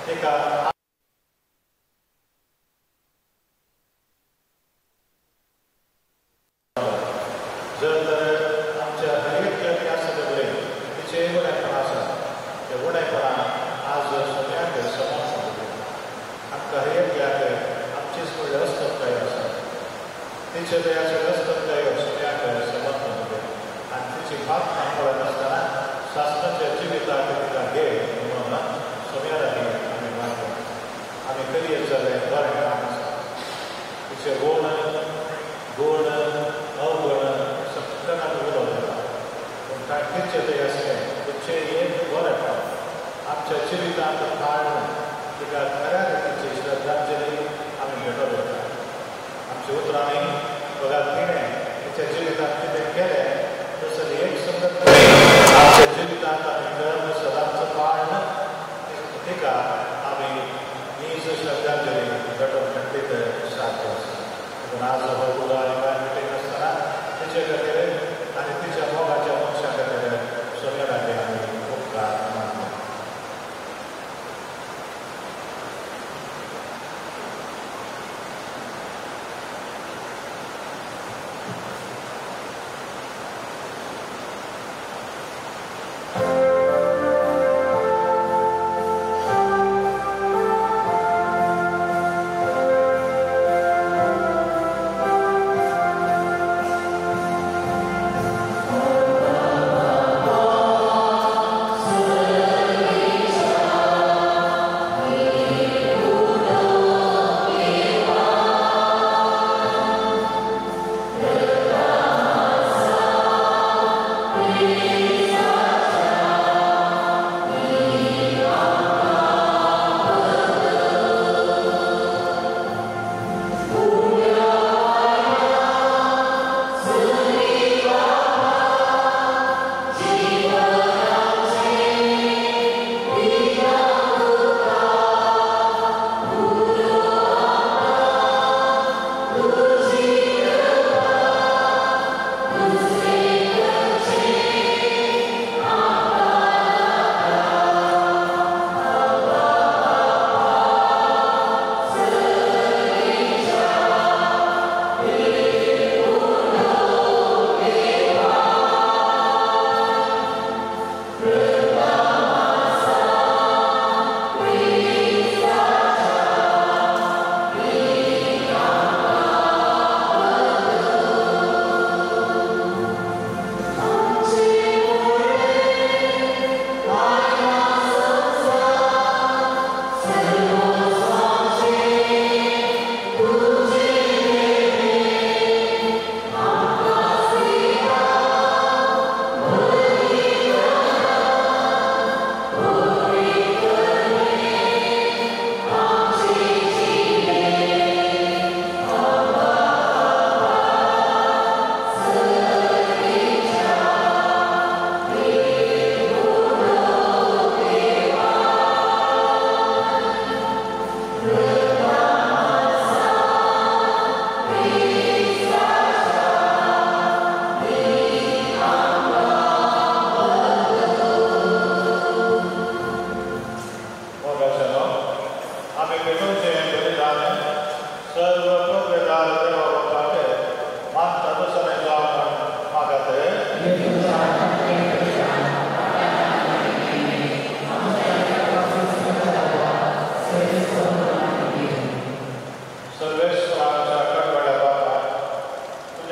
तिका जर तर आमच्या हर एकल्याक आसले बरें तिचें उणेपणां आसा, ते उणेपणां आज सगळ्यांक समान सांगता. आमकां हर एकल्याक आमचीच म्हणल्यार अस्तमताय आसा, तिचे दयाचे अस्तमताय सगळ्यांक समान सांगता. आनी तिची प्रार्थना पळयत आसतना शास्त्राच्या जिविताक तिका घे म्हणून सगळ्या लागीं आमी मागता. आमी करियर जालें बरें काम आसा, तिचे गुण गुण अवगुण सगळ्यांक आमी उलोवं येता. पूण कांय तिचें थंय आसलें तिचें एक बरेंपण आमच्या जिवितांत काडून तिका खऱ्या रितीची श्रद्धांजली आमी भेटोवं येता. आमच्या उतरांनी बघा तिणें तिच्या जिवितांत कितें केलें तसलें एक संगत आमच्या जिवितांत आमी धर्म सदांच पाळून तिका आमी नीज श्रद्धांजली भेटोवंक खंडीत साध्य आसा. पूण आज हो उलो आनी कांय मिटींग आसतना तिचे खातीर आनी तिच्या मोगाच्या मनशां खातीर सगळ्या लागीं आमी उपकार मानता.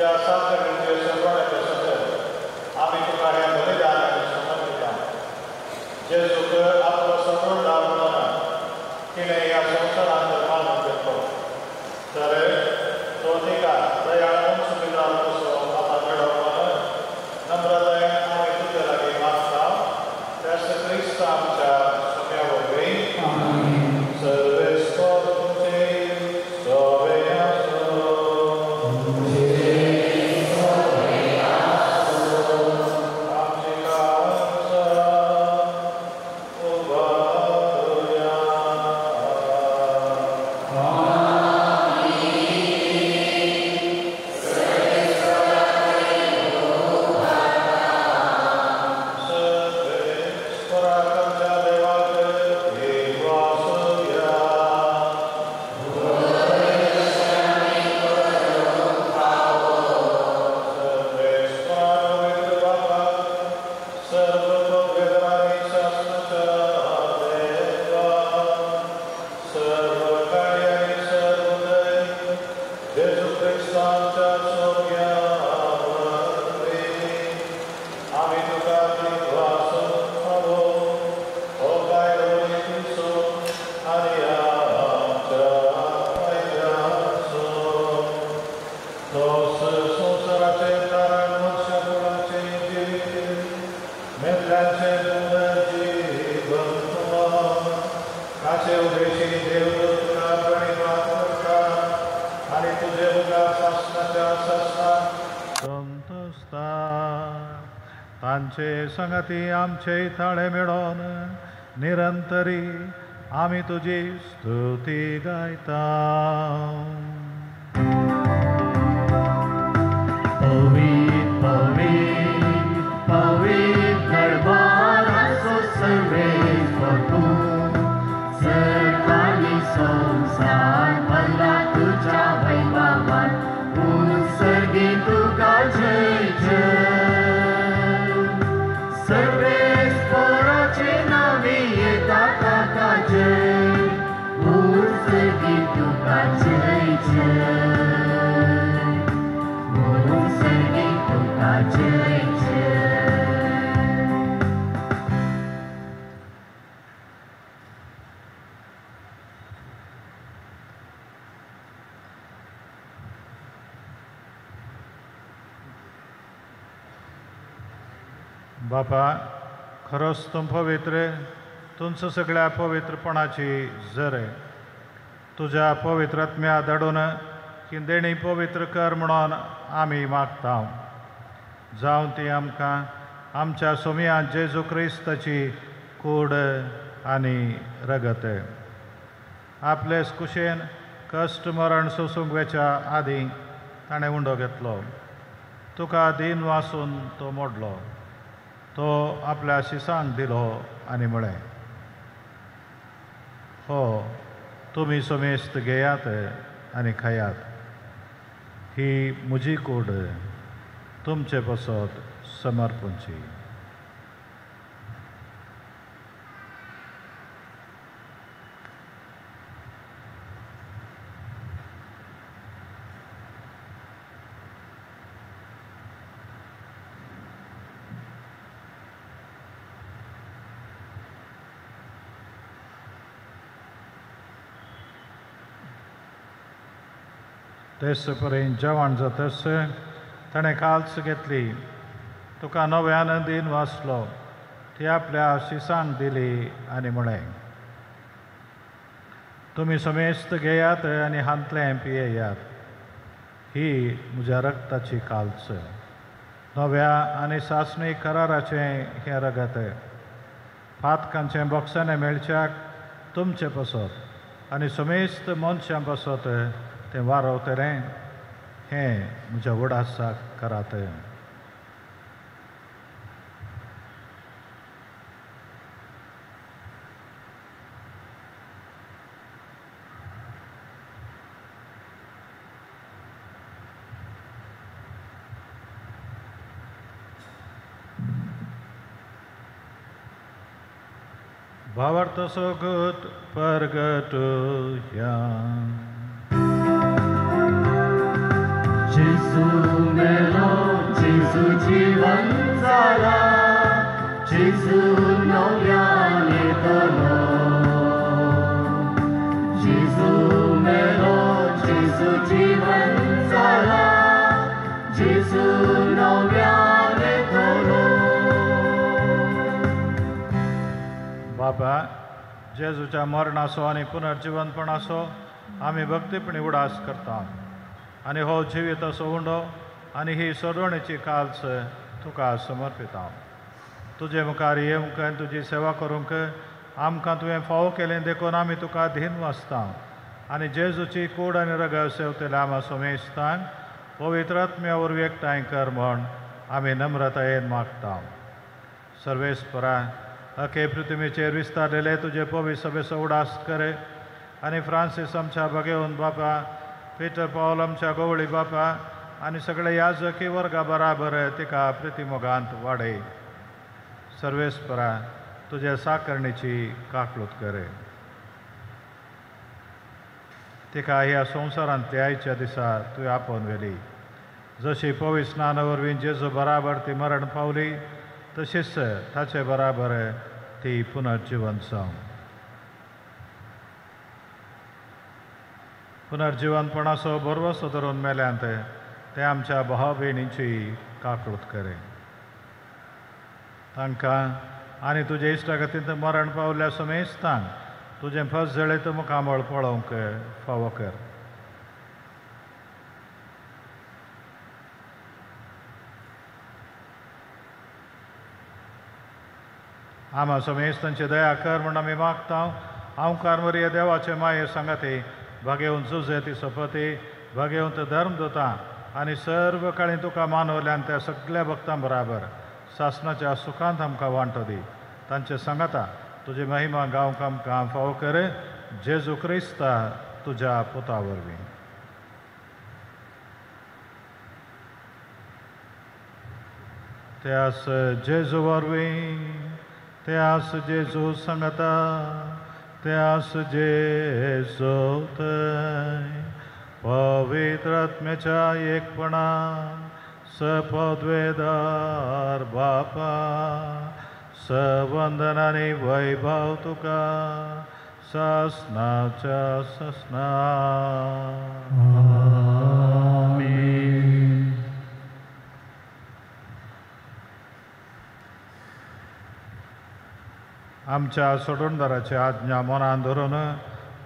तुज्या सातचे सर्वाणे पसंत आमी तुका हें बलिदान समर्पिता. जेजूक आपलो सगळो म्हणून तिणें ह्या संवसारांत मानून घेतलो, तर तो तिका दयाळ सुविधा कसो आतां मेळोवन नम्रतायेन आमी तुजे लागीं मागता, त्याच क्रिस्त आमच्या सोम्या वरवीं. सर्वेस्पर तुमचे सवे आसो. आमची काळजां उबारुया. सर्वेस्पराक आमच्या देवाक देवासुया. सर्वेस्परा पवित्र बापाक सर्व पवित्रांनी शासनाच्या देवा सर्व कार्यांनी सर्वदय जेजू क्रिस्ताच्या सोम्या वरवीं आमी तुका दिवास फावो हो कायदो नितीचो आनी आमच्या फायद्याचो. तोच संवसाराचें तारण मनशाकुळाचें जिवीत मेल्ल्यांचें पुनर्जीवन ताचे उदेशी देवदूत तुका प्रणिपात करता आनी तुजे मुखार सासणाच्या सासणाक संतोसता. तांचे संगती आमचे थाळे मेळोन निरंतरी आमी तुजी स्तुती गायता. पवित्र पवित्र पवित्र दरबाराचो सर्वेस्पर तूं, सर्वांनी संवसार भरला तुज्या वैभवान, उत्सर्गी तुका जय जय. सर्वेस्पराचे नांवी येता ताका जय, उत्सर्गी तुका जय जय. उत्सर्गी तुका जय जय. बापा, खरोच तूं पवित्र, तुमचं सगळ्या पवित्रपणाची जर तुज्या पवित्र आत्म्या धाडून ही देणी पवित्र कर म्हणून आमी मागता. जावं ती आमकां आमच्या सोम्या जेजू क्रिस्ताची कूड आनी रगत. आपले कुशेन कश्ट मरण सोसूंक वेच्या आदीं ताणें उंडो घेतलो, तुका दीन वासून तो मोडलो, तो आपल्या शिसांक दिलो आनी म्हळें, हो तुमी समेस्त घेयात आनी खायात, ही म्हजी कूड तुमचे पासत समर्पणची. तेच परेन जेवण जातच ताणें काल्स घेतली, तुका नव्यान दीन वाचलो, ती आपल्या शिसांक दिली आनी म्हळें, तुमी समेस्त घेयात आनी हांतलें पियेयात, ही म्हज्या रक्ताची काल्स, नव्या आनी सासणी कराराचें हें रगत, पातकांचें बोक्साणें मेळच्याक तुमचे पासत आनी समेस्त मनशां पासत तें वारवतलें, हें म्हज्या उडासाक करात. भावार्थ सोगत परगट ह्या. जेजू जेजू मेलो, जेजू जिवन जाला, जेजू नव्यान येतलो. जेजू मेलो, जेजू जिवन जाला, जेजू नव्यान येतलो. बाबा, जेजूच्या मरणाचो आनी पुनर्जिवनपणाचो आमी भक्तीपणी उडास करता आनी हो जिविताचो उंडो आनी ही सोडवणेची काल्स तुका समर्पिता. तुजे मुखार येवंक आनी तुजी सेवा करूंक आमकां तुवें फावो केलें देखून आमी तुका धीन वाचता आनी जेजूची कूड आनी रगत सेवतल्या आमा सोमेस्तांक पवित्र आत्म्या वरवीं एकठांय कर म्हण आमी नम्रतायेन मागता. सर्वेस्परा, अखे पृथ्वीचेर विस्तारलेले तुजे पवित्र सभेचो उडास करे आनी फ्रांसीस आमच्या भगेवन बापा, पिटर पावल आमच्या गवळी बापा आनी सगळे याजकी वर्गा बराबर तिका प्रितीमोगांत वाडय. सर्वेस्परा, तुज्या साकरणीची काकलूत करे. तिका ह्या संवसारांतल्या आयच्या दिसा तुवें आपोवन व्हेली. जशी पवित्र स्नाना वरवीं जेजू बराबर ती मरण पावली तशीच ताचे बराबर ती पुनर्जिवन जावं. पुनर्जिवनपणाचो भरवसो धरून मेल्यांत ते आमच्या भाव भयणींची काकळूत करे. तांकां आनी तुजे इश्टागतींत मरण पावल्या समेस्तांक तुजें फस जळयत मुखामळ पळोवंक फावो कर. आमा समेस्तांची दया कर म्हूण आमी मागता. हांव मरिया देवाचे माये सांगाती भागेवन जुजे ती सोपती भागेवंत धर्म दोता आनी सर्व काळी तुका मानवल्यान त्या सगळ्या भक्तां बराबर सासनाच्या सुखांत आमकां वांटो दी. तांचे सांगाता तुजी महिमा गावंक आमकां फावो कर, जेजू क्रिस्ता तुज्या पुता वरवीं. त्यास जेजू वरवीं, त्यास जेजू सांगाता, त्यास जेजू थंय पवित्र आत्म्याच्या एकपणा सपद्वेदार बापा, सवंदन आनी वैभव तुका सासनाच्या सासना. आमेन. आमच्या सोडणदाराची आज्ञा मनान धरून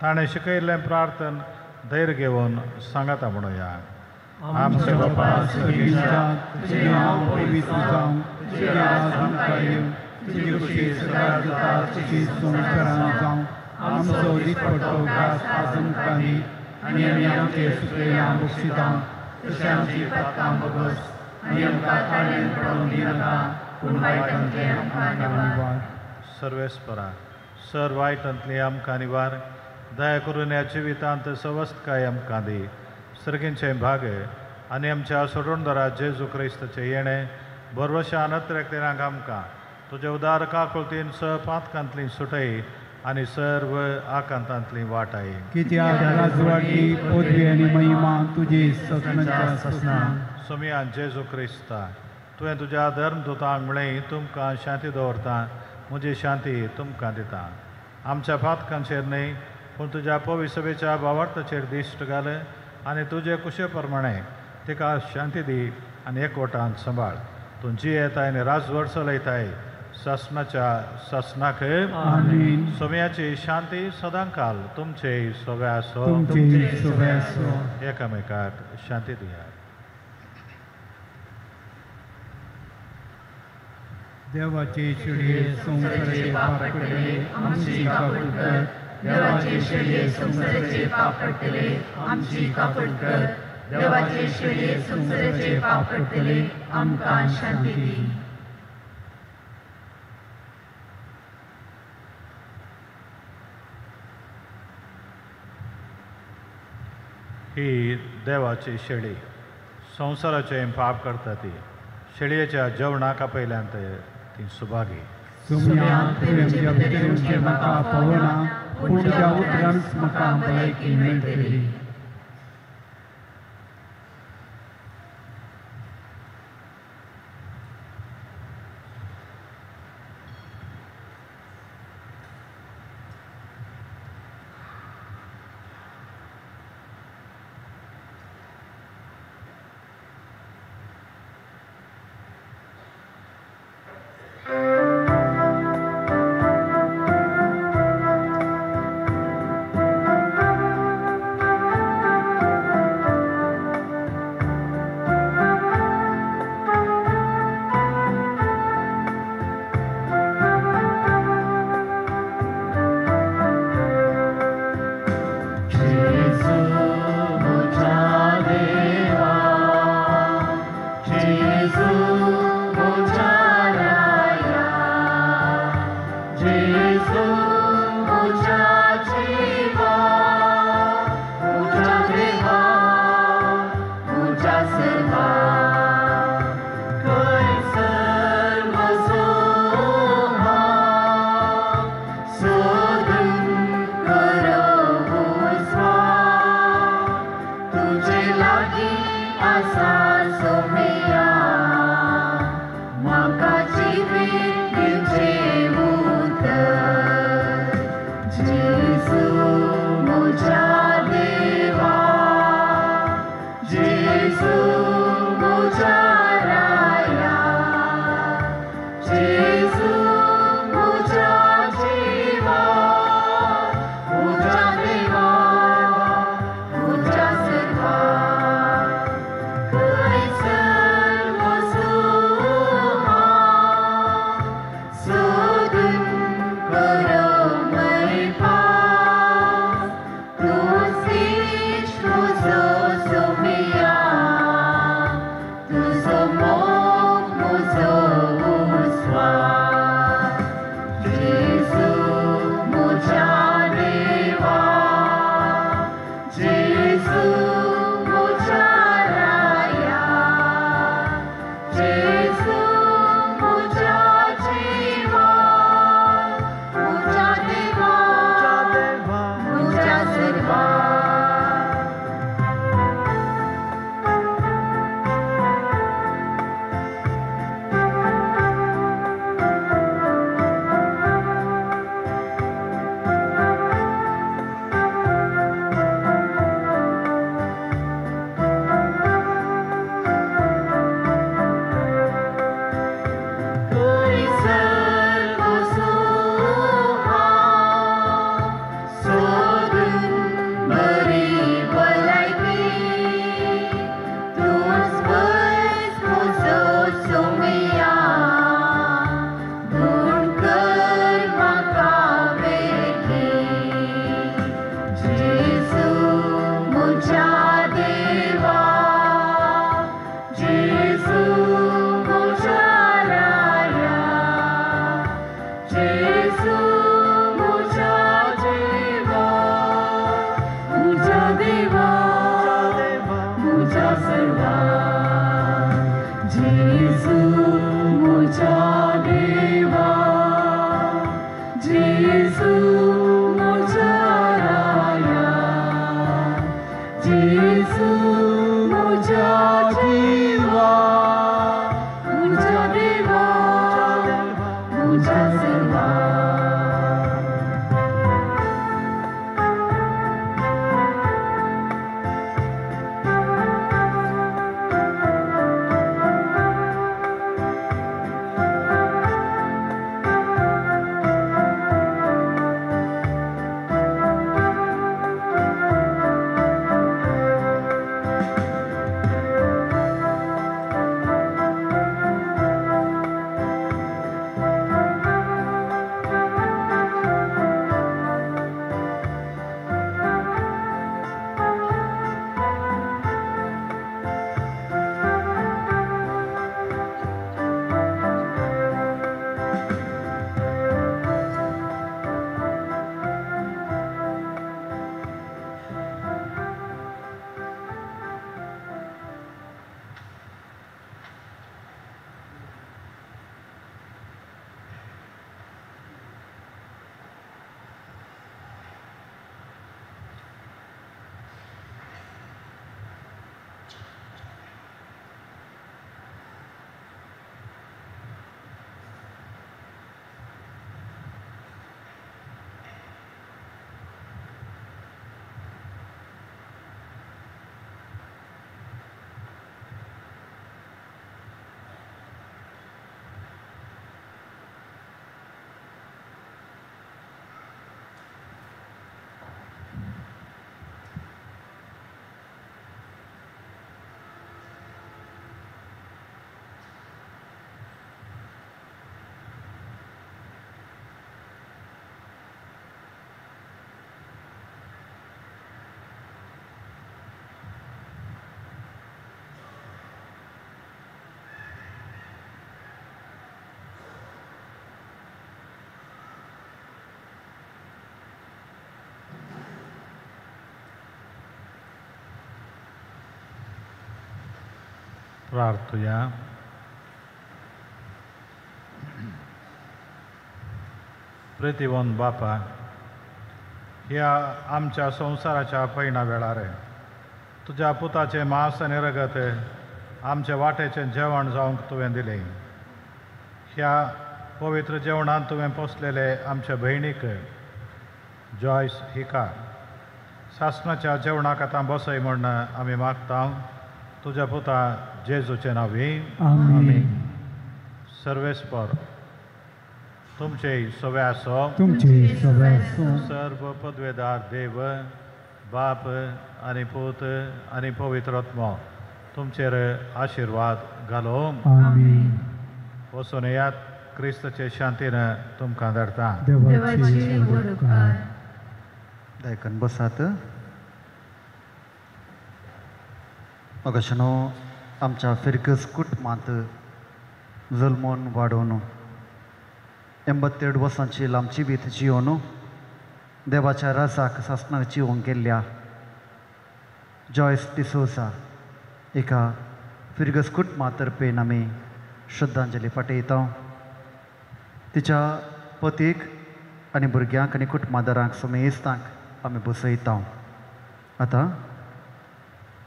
ताणें शिकयल्लें प्रार्थन धैर्य घेवन सांगाता म्हणुया. आमच्या बापा स्वर्गीच्या, तुजें नांव पवित्र जावं, तुजें राज आमकां येवं, तुजी खुशी सदांच जाता तशी संवसारांत जावं. आमचो दिसपट्टो घास आज आमकां दी आनी आमी आमचे सुकलेल्या बक्षिता तशें आमची पातकां बगस आनी आमकां ताळेन पडोवंक दिनाका, पूण वायटांतलें आमकां निवार. सर्वेस्परा, सर वायटांतली आमकां निवार. दया करून ह्या जिवितांत सवस्तकाय आमकां दी. सर्गींचे भाग आनी आमच्या सोडणदारा जेजू क्रिस्ताचें येणें भरवशा अनत्रेकतेनाक आमकां तुज्या उदार काकुळतीन स पातकांतली सुटय आनी सर्व आकांतांतली वाटाय. कित्याक राजवाडी पदवी आनी महिमा तुजी सदनाच्या ससना. सोमयान जेजू क्रिस्ता, तुवें तुज्या धर्मदूतांक म्हळें, तुमकां शांती दवरता, म्हजी शांती तुमकां दिता. आमच्या पातकांचेर न्हय पूण तुज्या पवित्र सभेच्या भावार्थाचेर दिश्ट घाल आनी तुजे कुशे प्रमाणे तिका शांती दी आनी एकवटान सांबाळ. तूं जियेताय आनी राजवट चलयताय सासनाच्या सासनाक. आमेन. सोम्याची शांती सदांकाल तुमचे सोव्या आसो. तुमचे सोबे आसो. एकामेकाक शांती दियात. देवाचे शेळये संवसाराचे पाप पडटले आमची काकूट कर. देवाचे शेळये संवसाराचे पाप पडटले आमची काकूट कर. देवाचे शेळये संवसाराचे पाप पडटले आमकां शांती दी. ही देवाची शेळी संवसाराचें पाप करता ती शेळयेच्या जेवणाक आपयल्यान ती सुभागी. सोम्या, तुवें म्हज्या भितर येवचें म्हाका फावना, पूण तुज्या उतरानच म्हाका भलायकी मेळटली. जेजू म्हज्या राया, जेजू म्हज्या जिवा, म्हज्या देवा, म्हज्या सर्वा, खंयसर म्हजो हांव सोदून करो स्वाम, तुजे लागीं आसा सोम्या, म्हाका प्रार्थुया. प्रितीवन बापा, ह्या आमच्या संवसाराच्या पयणा वेळार तुज्या पुताचें मांस आनी रगत आमच्या वाटेचें जेवण जावंक तुवें दिलें. ह्या पवित्र जेवणांत तुवें पोसलेले आमच्या भयणीक जॉयस हिका सासणाच्या जेवणाक आतां बसय म्हूण आमी मागता तुज्या पुता जेजूचें नांवी. आमेन. सर्वेस्पर तुमचे सवे आसो, तुमचे सवे आसो. सर्व पदवेदार देव बाप आनी पूत आनी पवित्र आत्मो तुमचेर आशिर्वाद घालो. आमेन. वचून येयात, क्रिस्ताचे शांतीन तुमकां धाडटा. देवाचे व्हड उपकार. दायकन बसात. अगशनो आमच्या फिरगस कुटुंबांत जल्मून वाडोवन 82 वर्सांची लांबची बीत जियोन देवाच्या राजाक सासणाक जिवंक गेल्ल्या जॉयस डिसोजा एका फिरगस कुटुंबा तर्फेन आमी श्रद्धांजली पाठयता. तिच्या पतीक आनी भुरग्यांक आनी कुटुंबादारांक समेस्तांक आमी बसयता. आतां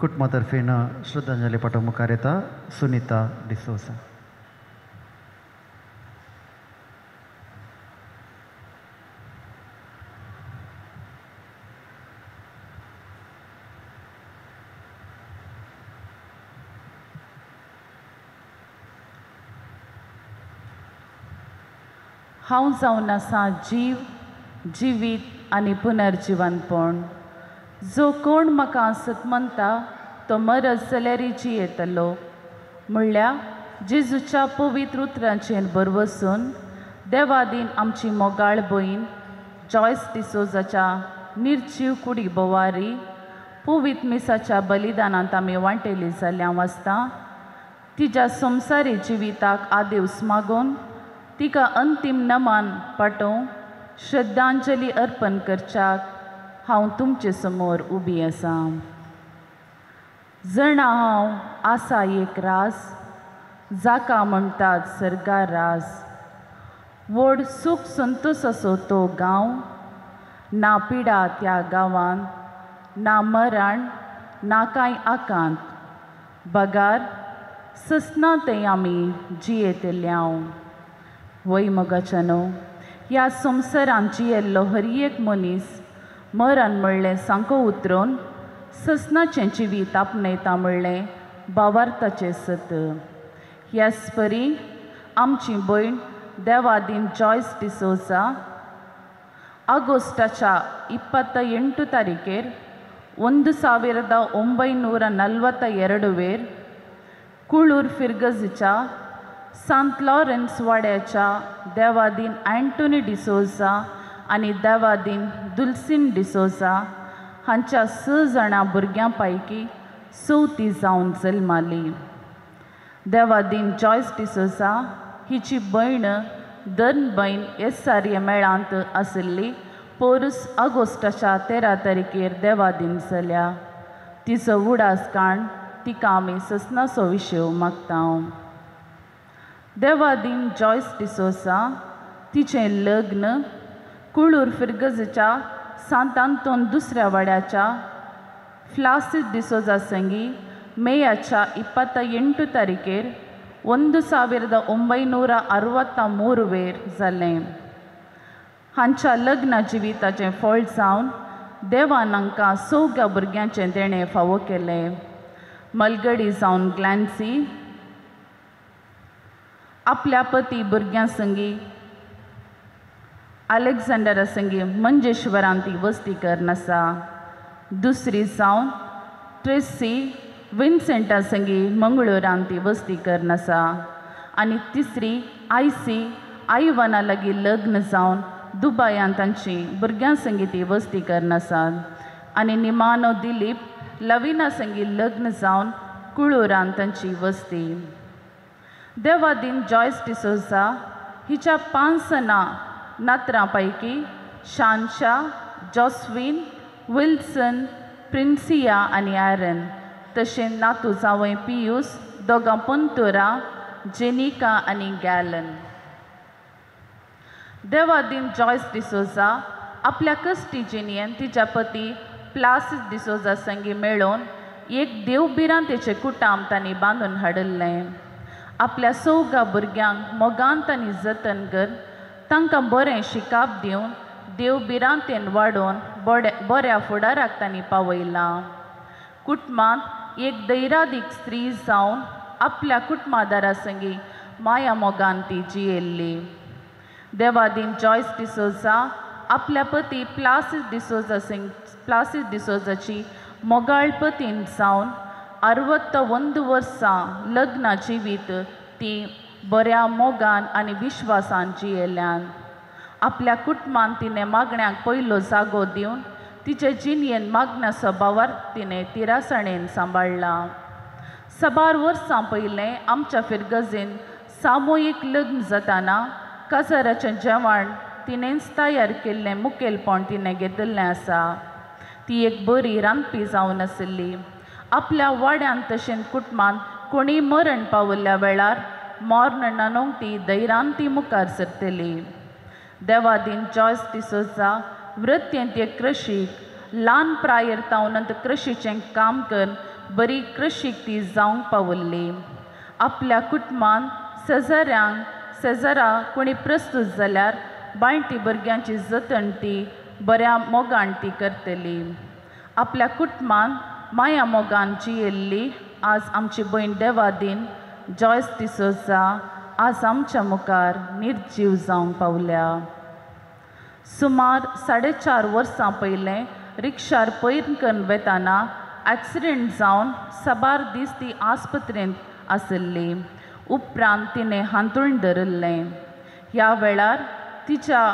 कुटुंबा तर्फेन श्रद्धांजली पाठोवंक मुखार येता सुनीता डिसोजा. हांव जावन आसा जीव, जिवीत आनी पुनर्जिवनपण. जो कोण म्हाका आसत म्हणटा तो मरत जाल्यार जियेतलो. म्हणल्यार जेजूच्या पवित्र उतरांचेर भरवसून देवादीन आमची मोगाळ भयण जॉयस डिसोजाच्या निर्जीव कुडी बोवारी पवित्र मिसाच्या बलिदानांत आमी वांटेली जाल्या वाचता. तिच्या संवसारी जिविताक आदेवस मागून तिका अंतीम नमन पाठोवंक श्रद्धांजली अर्पण करच्याक हांव तुमचे समोर उबी आसा. जाणा हांव आसा एक रास, जाका म्हणटात सर्गार रास. व्हड सूख संतोश असो तो गांव, ना पिडा त्या गांवांत, ना मरण, ना कांय आकांत, बगार ससना तें आमी जियेतल्या. वय मोगाच्यानो, ह्या संवसारांत जियेल्लो हर एक मनीस मरण म्हणलें सांको उतरून ससनाचें जिवीत आपणयता म्हणलें भावार्थाचें सत. ह्याच परी आमची भयण देवादीन जॉयस डिसोजा ऑगस्टाच्या 28 तारीखेर 1942 वेर कुळूर फिरगजीच्या सांत लॉरेन्स वाड्याच्या देवादीन अँटोनी डिसोजा आनी देवादीन दुलसीन डिसोजा हांच्या 6 जाणां भुरग्यां पैकी 4 जावन जल्माली. देवादीन जॉयस डिसोजा हिची भयण दर्न भयण एस.आर.ए. मेळांत आशिल्ली पोरूस ऑगस्टाच्या 13 तारखेर देवादीन जाल्या. तिचो उडास काण तिका आमी ससनाचो विशय मागता. देवादीन जॉयस डिसोजा तिचें लग्न कुळूर फिरगजीच्या सांत आंतोन दुसऱ्या वाड्याच्या फ्लासीस डिसोजा संगी मेयाच्या 28 तारखेर 1963 वेर जालें. हांच्या लग्न जिविताचें फळ जावन देवान हांकां 4 भुरग्यांचें देणें फावो केलें. मलगडी जावन ग्लॅन्सी आपल्या पती भुरग्यां संगी अलेक्झांडरा संगी मंजेश्वरांत ती वस्ती करून आसा. दुसरी जावन ट्रेसी विन्सेंटा संगी मंगळूरांत ती वस्ती करून आसा. आनी तिसरी आयसी आयवाना लागीं लग्न जावन दुबायांत तांची भुरग्यां संगी ती वस्ती करून आसात. आनी निमानो दिलीप लविना संगी लग्न जावन कुळूरांत तांची वस्ती. देवादीन जॉयस डिसोजा हिच्या 5 नातरां पैकी शानशा, जॉस्विन, विल्सन, प्रिन्सिया आनी आयरन तशें नातू जावंय पियूस, दोगां पंतुरां जेनिका आनी गॅलन। देवादीन जॉयस डिसोजा आपल्या कस्टी जिणेन तिच्या पती प्लासीस डिसोजा संगी मेळोवन एक देवभिरांतेचें कुटाम तांणी बांदून हाडिल्लें। आपल्या सौगा भुरग्यांक मोगान तांणी जतन कर तांकां बरें शिकाप दिवन देवभिरांतेन वाडोवन बऱ्या फुडाराक तांणी पावयलां। कुटुंबांत एक दैरादीक स्त्री जावन आपल्या कुटुंबादारा संगी माया मोगान ती जियेल्ली। देवादीन जॉयस डिसोजा आपल्या पती प्लासीस डिसोजाची मोगाळ पतीन जावन 61 वर्सां लग्न जिवीत ती बऱ्या मोगान आनी विश्वासान जियेल्यान। आपल्या कुटुंबान तिणें मागण्यांक पयलो जागो दिवन तिचे जिणेन मागण्या सभावार तिणें तिरासणेन सांबाळ्ळां। साबार वर्सां पयलें आमच्या फिरगजेन सामुहीक लग्न जाताना काजाराचें जेवण तिणेंच तयार केल्लें मुखेलपण तिणें घेतिल्लें आसा। ती एक बरी रांदपी जावन आशिल्ली। आपल्या वाड्यांत तशेंच कुटुंबांत कोणी मरण पाविल्ल्या वेळार मर्ण न्हाणोवंक ती धैर्यान ती मुखार सरतली। देवादीन जॉयस डिसोजा वृत्तेंत एक कृशीक ल्हान प्रायेर तावन कृशीचें काम कर बरी कृशीक ती जावंक पाविल्ली। आपल्या कुटुंबांत शेजाऱ्यांक शेजारा कोणी प्रस्तूत जाल्यार बाळंटी भुरग्यांची जतन ती बऱ्या मोगान ती करतली। आपल्या कुटुंबांत माया मोगान जियेल्ली आज आमची भयण देवादीन जॉयस डिसोजा आज आमच्या मुखार निर्जीव जावंक पावल्या। सुमार 4.5 वर्सां पयलें रिक्षार पयर करून वेताना एक्सिडेंट जावन साबार दीस ती आस्पत्रेंत आशिल्ली। उपरांत तिणें हांतूण धरिल्लें। ह्या वेळार तिच्या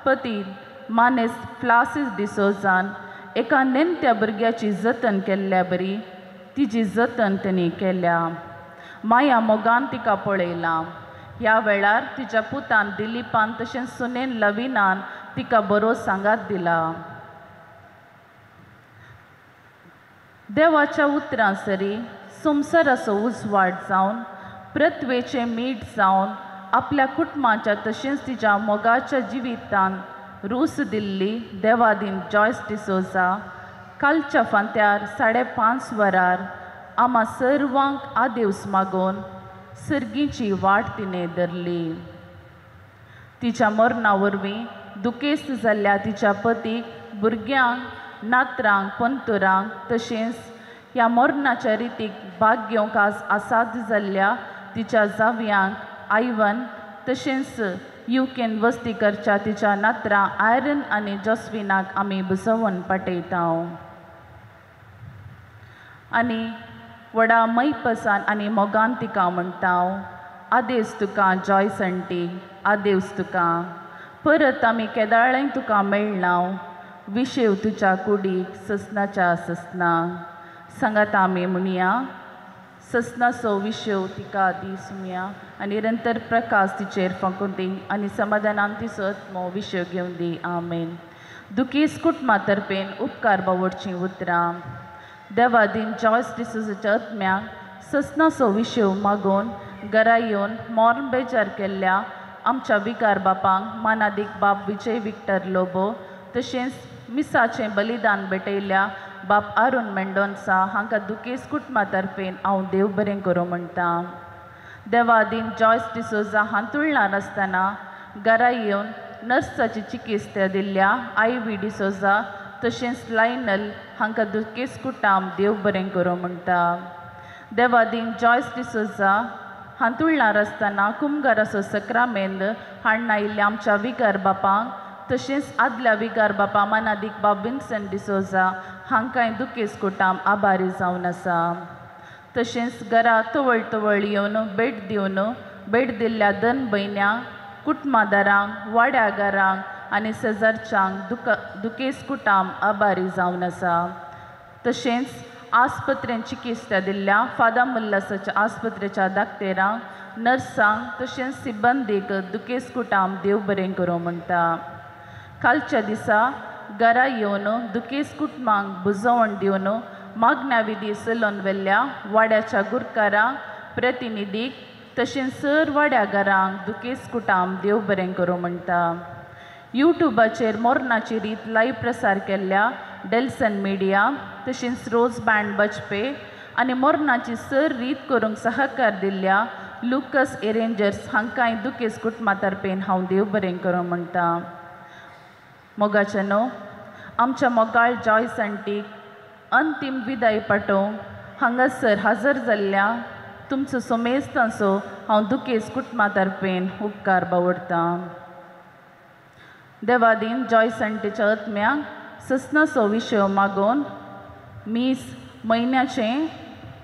पती मानेस प्लासीस डिसोजान एका नेणट्या भुरग्याची जतन केल्ल्या बरी तिची जतन तिणें केल्या। माया मोगान तिका पळयलां। ह्या वेळार तिच्या पुतान दिलीपान तशेंच सुनेन लविनान तिका बरो सांगात दिला। देवाच्या उतरां सरी संवसाराचो उजवाड जावन पृथ्वेचें मीठ जावन आपल्या कुटुंबाच्या तशेंच तिच्या मोगाच्या जिवितान रूस दिल्ली देवादीन जॉयस डिसोजा कालच्या फांत्यार 5:30 वरार आमा सर्वांक आदेवस मागोवन सर्गीची वाट तिणें धरली। तिच्या मरणा वरवीं दुखेस्त जाल्ल्या तिच्या पतीक, भुरग्यांक, नातरांक, पंतुरांक तशेंच ह्या मरणाच्या रितीक भाग घेवंक आज आसाद जाल्ल्या तिच्या जावयांक आयवन तशेंच युकेन वस्ती करच्या तिच्या नातरां आयरन आनी जॉस्विनाक आमी बुजोवन पाठयता। आनी व्हडा मैपसान आनी मोगान तिका म्हणटा, आदेस तुका जॉयस आंटी, आदेस तुका, परत आमी केदाळें तुका मेळना, विशेव तुज्या कुडीक ससनाच्या ससना। सांगात आमी म्हणया, ससनाचो विशेव तिका दी सुमया आनी निरंतर प्रकाश तिचेर फांकून दी आनी समाधानान तिचो आत्मो विशेव घेवन दी, आमेन। दुखीस कुटुंबा तर्फेन उपकार बावडचीं उतरां। देवादीन जॉयस डिसोजाच्या आत्म्याक ससनाचो विशेव मागोवन घरा येवन मॉर्न बेजार केल्ल्या आमच्या विकार बापांक मानादीक बाप विजय विक्टर लोबो तशेंच मिसाचें बलिदान भेटयल्ल्या बाप अरुण मेंडोन्सा हांकां दुखेस कुटुंबा तर्फेन हांव देव बरें करूं म्हणटा। देवादीन जॉयस डिसोजा हांतुळणार आसतना घरा येवन नर्साची चिकित्सा दिल्ल्या I V D'Souza तशेंच लायनल हांकां दुखेस कुटाम देव बरें करूं म्हणटा। देवादीन जॉयस डिसोजा हांतुळणार आसतना कुमगाराचो सक्रामेंद हाडून आयिल्ल्या आमच्या विकार बापांक तशेंच आदल्या विकार बापा मानादीक बाब विन्सन डिसोजा हांकांय दुखेस कुटाम आभारी जावन आसा। तशेंच घरा तवळ तवळ येवन भेट दिवन भेट दिल्ल्या दन भयण्यांक, कुटुंबादारांक, वाड्यागारांक आनी शेजारच्यांक दुखेस कुटाम आभारी जावन आसा। तशेंच आस्पत्रेंत चिकित्सा दिल्ल्या फादर मुल्लासाच्या आस्पत्रेच्या दाक्तेरांक, नर्सांक तशेंच सिब्बंदीक दुखेस कुटाम देव बरें करूं म्हणटा। कालच्या दिसा घरा येवन दुखेस कुटुंबांक बुजवण दिवन मागण्या विधी चलोवन व्हेल्ल्या वाड्याच्या गुरकारांक प्रतिनिधीक तशेंच सर वाड्याघरांक दुखेस्त कुटाम देव बरें करूं म्हणटा. यूट्यूबाचेर मोरनाची रीत लायव्ह प्रसार केल्ल्या डेल्सन मिडिया तशेंच रोज बँड बजपे आनी मोरनाची सर रीत करूंक सहकार दिल्ल्या लुकस एरेंजर्स हांकांय दुखेस्त कुटुंबा तर्फेन हांव देव बरें करूं म्हणटा. मोगाचे न्हू आमच्या मोगाळ जॉयस आंटीक अंतीम विदाय पाठोवंक हांगासर हजर जाल्ल्या तुमचो सोमेस्तांचो हांव दुखेस्त कुटुंबा तर्फेन उपकार बावडटां. देवादीन जॉयस आंटीच्या आत्म्याक ससनाचो विशय मागोवन मीस म्हयन्याचें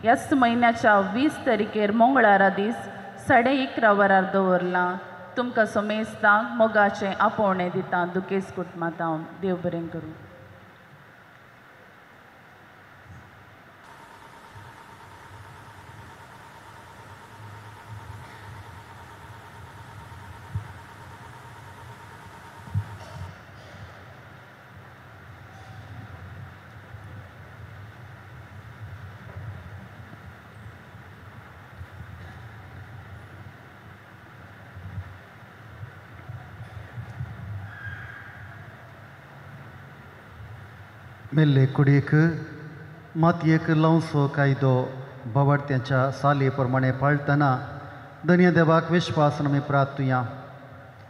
ह्याच म्हयन्याच्या 20 तारखेर मंगळारा दीस 11:30 वरार दवरलां. तुमकां सोमेस्तांक मोगाचें आपोवणें दिता दुखेस्त कुटुंबांत हांव. देव बरें करूं. मेल्ले कुडीक मातयेक लावचो कायदो बावडत्यांच्या साली प्रमाणे पाळटना धन्य देवाक विश्वास आमी प्रार्थुया.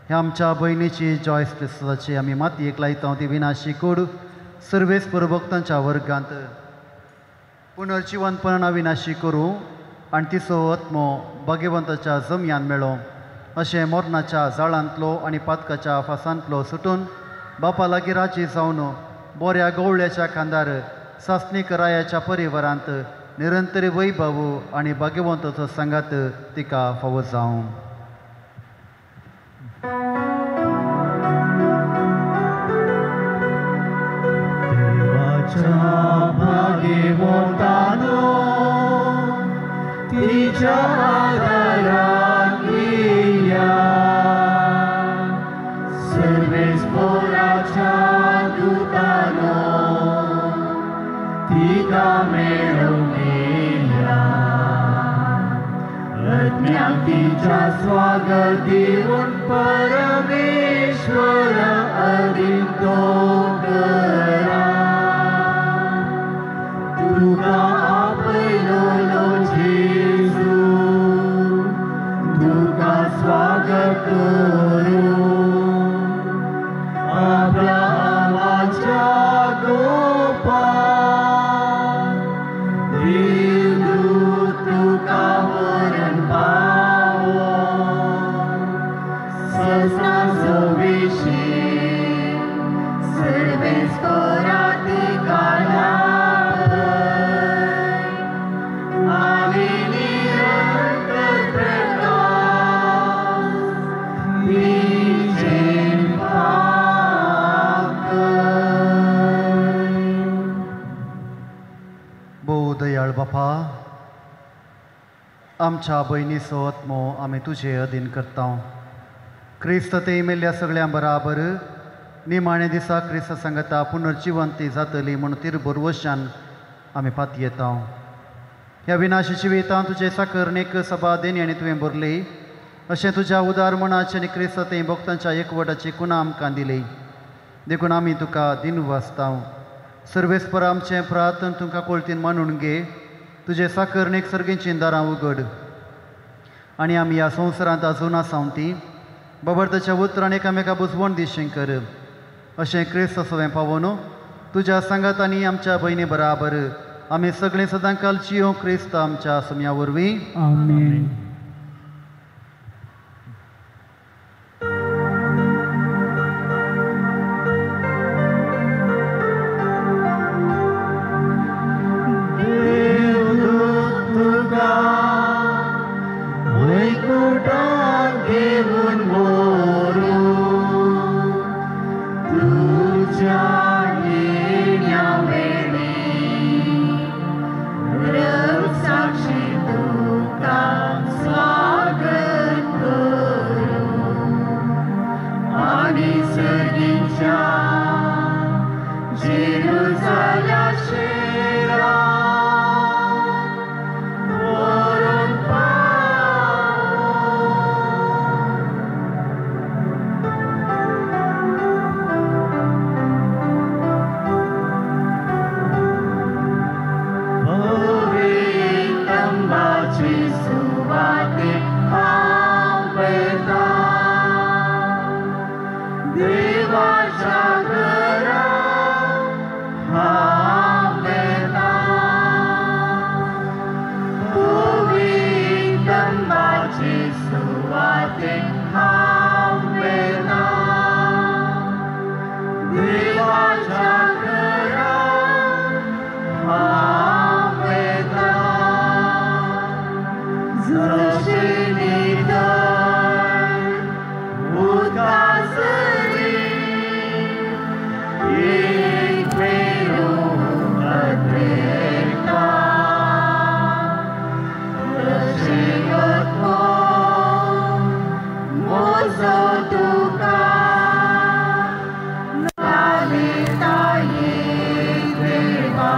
ह्या आमच्या भयणीची जॉयस क्रिस्ताची आमी मातयेक लायता ती विनाशी कूड सर्वेस परभक्तांच्या वर्गांत पुनर्जिवनपणान विनाशी करूं आनी तिचो आत्मो भाग्यवंताच्या जमयान मेळो अशें मरणाच्या जाळांतलो आनी पातकाच्या फासांतलो सुटून बापा लागीं राजी जावन बोऱ्या गवळ्याच्या खांदार सासणीक रायाच्या परिवारांत निरंतर वैभव आनी भाग्यवंताचो सांगात तिका फावो जावं. देवाच्या भाग्यवंतानो तिच्या आदाराक येया सर्वेस्पोराच्या दुतानो तिका मेळोवन येया आत्म्याक तिच्या स्वागत दिवन परमेश्वर अदितो करा. तुका आपयलोलो जेजू तुका स्वागत करूं अब्रामाच्या गोपान देवदूत तुका वरण पावो ससाचो विशीं सर्वेस्पोरात कालापय आनी निरंतर प्रकाश तिचेर भोव दयाळ बापा आमच्या भयणीचो आत्मो आमी तुजे अधीन करता. क्रिस्त ते मेल्ल्या सगळ्यां बराबर निमाणे दिसा क्रिस्त सांगता पुनर्जिवंती जातली म्हूण तिरबोरवशान आमी पातयेता. ह्या विनाशी जिवितांत तुजे साकरणेक सभा देणी आनी तुवें भरली अशें तुज्या उदार मनाचे आनी क्रिस्त ते भक्तांच्या एकवटाची कुणा आमकां दिली देखून आमी तुका दिन वाचता. सर्वेस्पर आमचें प्रार्थन तुमकां कोळतीन मानून घे. तुजे साकरणेक सर्गींचीं दारां उगड आनी आमी ह्या संवसारांत आजून आसाव ती बाबर्ताच्या उतरान एकामेका बुजवण दिशें कर अशें क्रिस्त सवें पावोन तुज्या सांगात आनी आमच्या भयणी बराबर आमी सगळीं सदांकाल जियो क्रिस्त आमच्या सम्या वरवीं. आमेन. जेरुसलेम. सुवातेक हांव वेता देवाच्या घरांत हांव वेता जशें नितळ उदका सरी एक पेरू अद्रेकता तशें आत्मो म्हजो तुका नालेताये देवा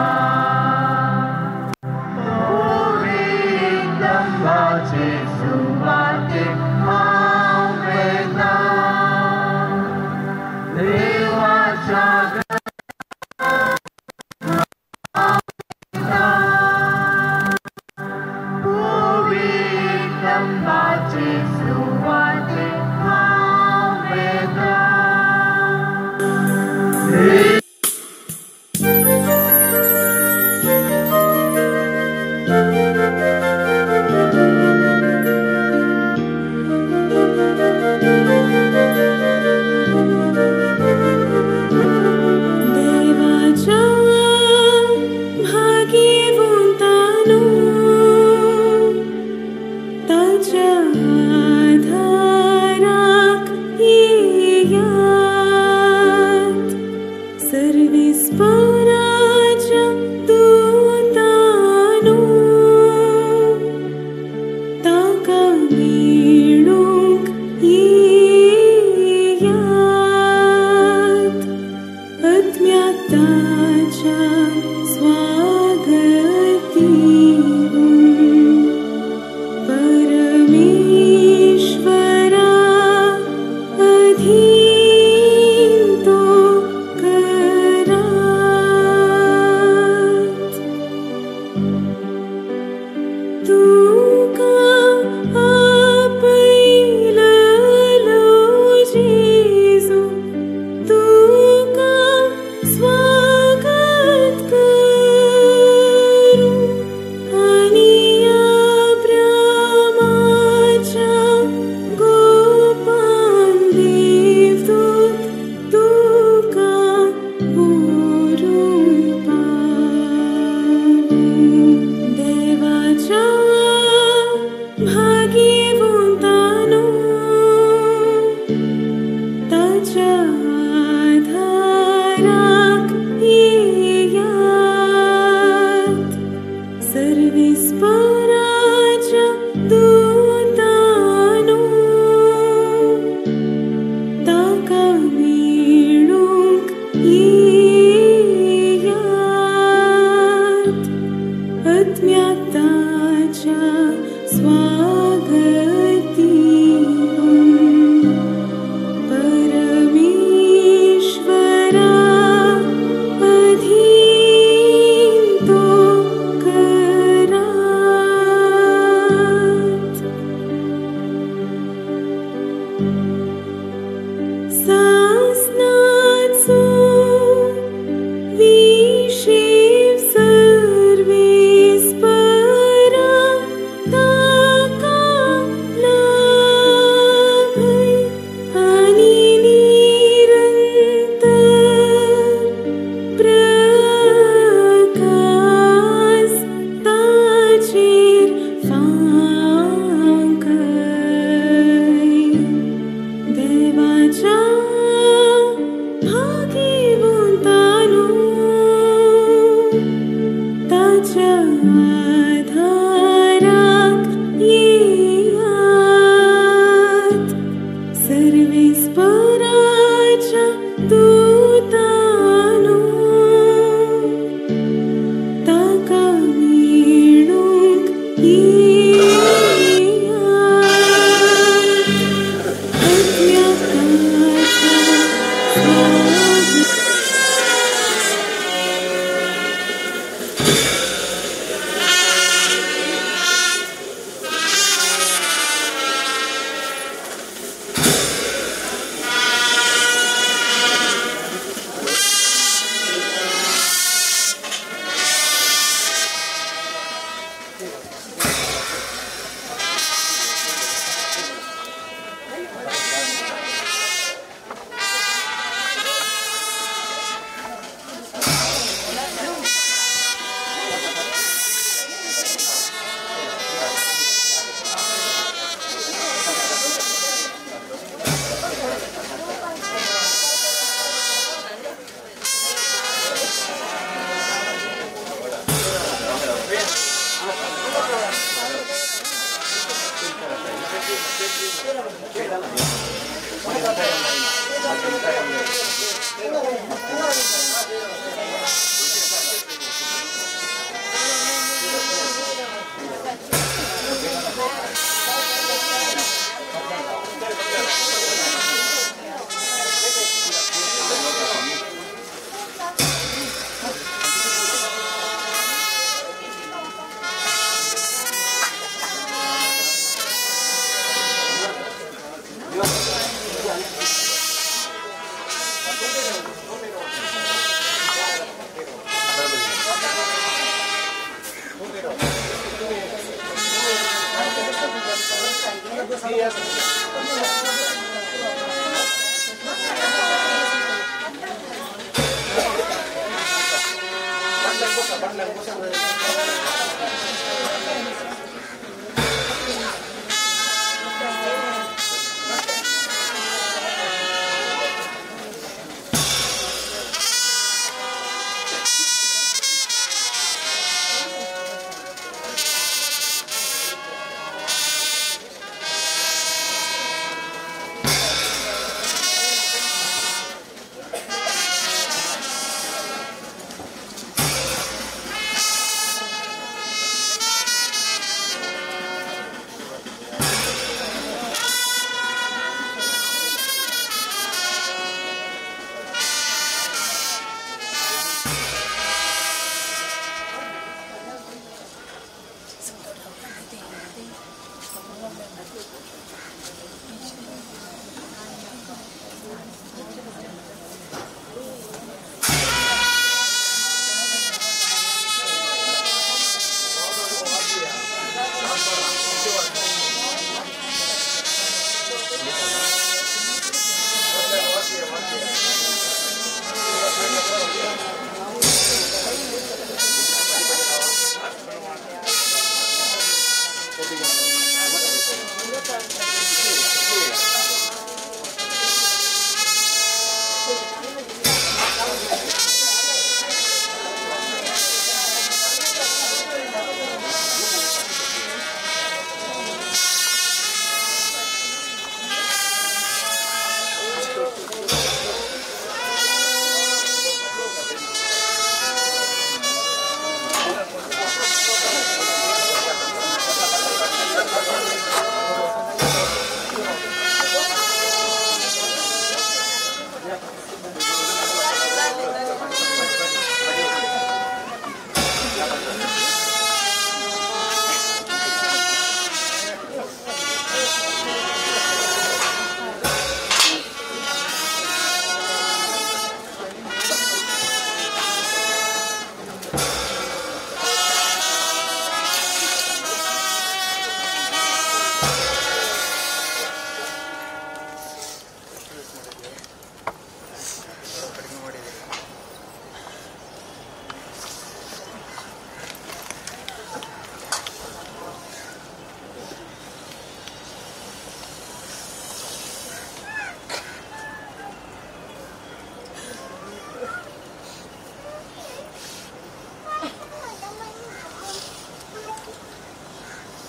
पवित्रत्वाचे सुवातेक हांव वेता देवाच्या घरांत हांव वेता पवित्रत्वाचे सुवातेक हांव वेता. देवाच्या भाग्यवंतानो ताच्या आधाराक येयात सर्वेस्पराच्या दूतानो ताका मेळूंक येयात आत्म्याताच्या स्वागतीवून परमेश्वराच्या.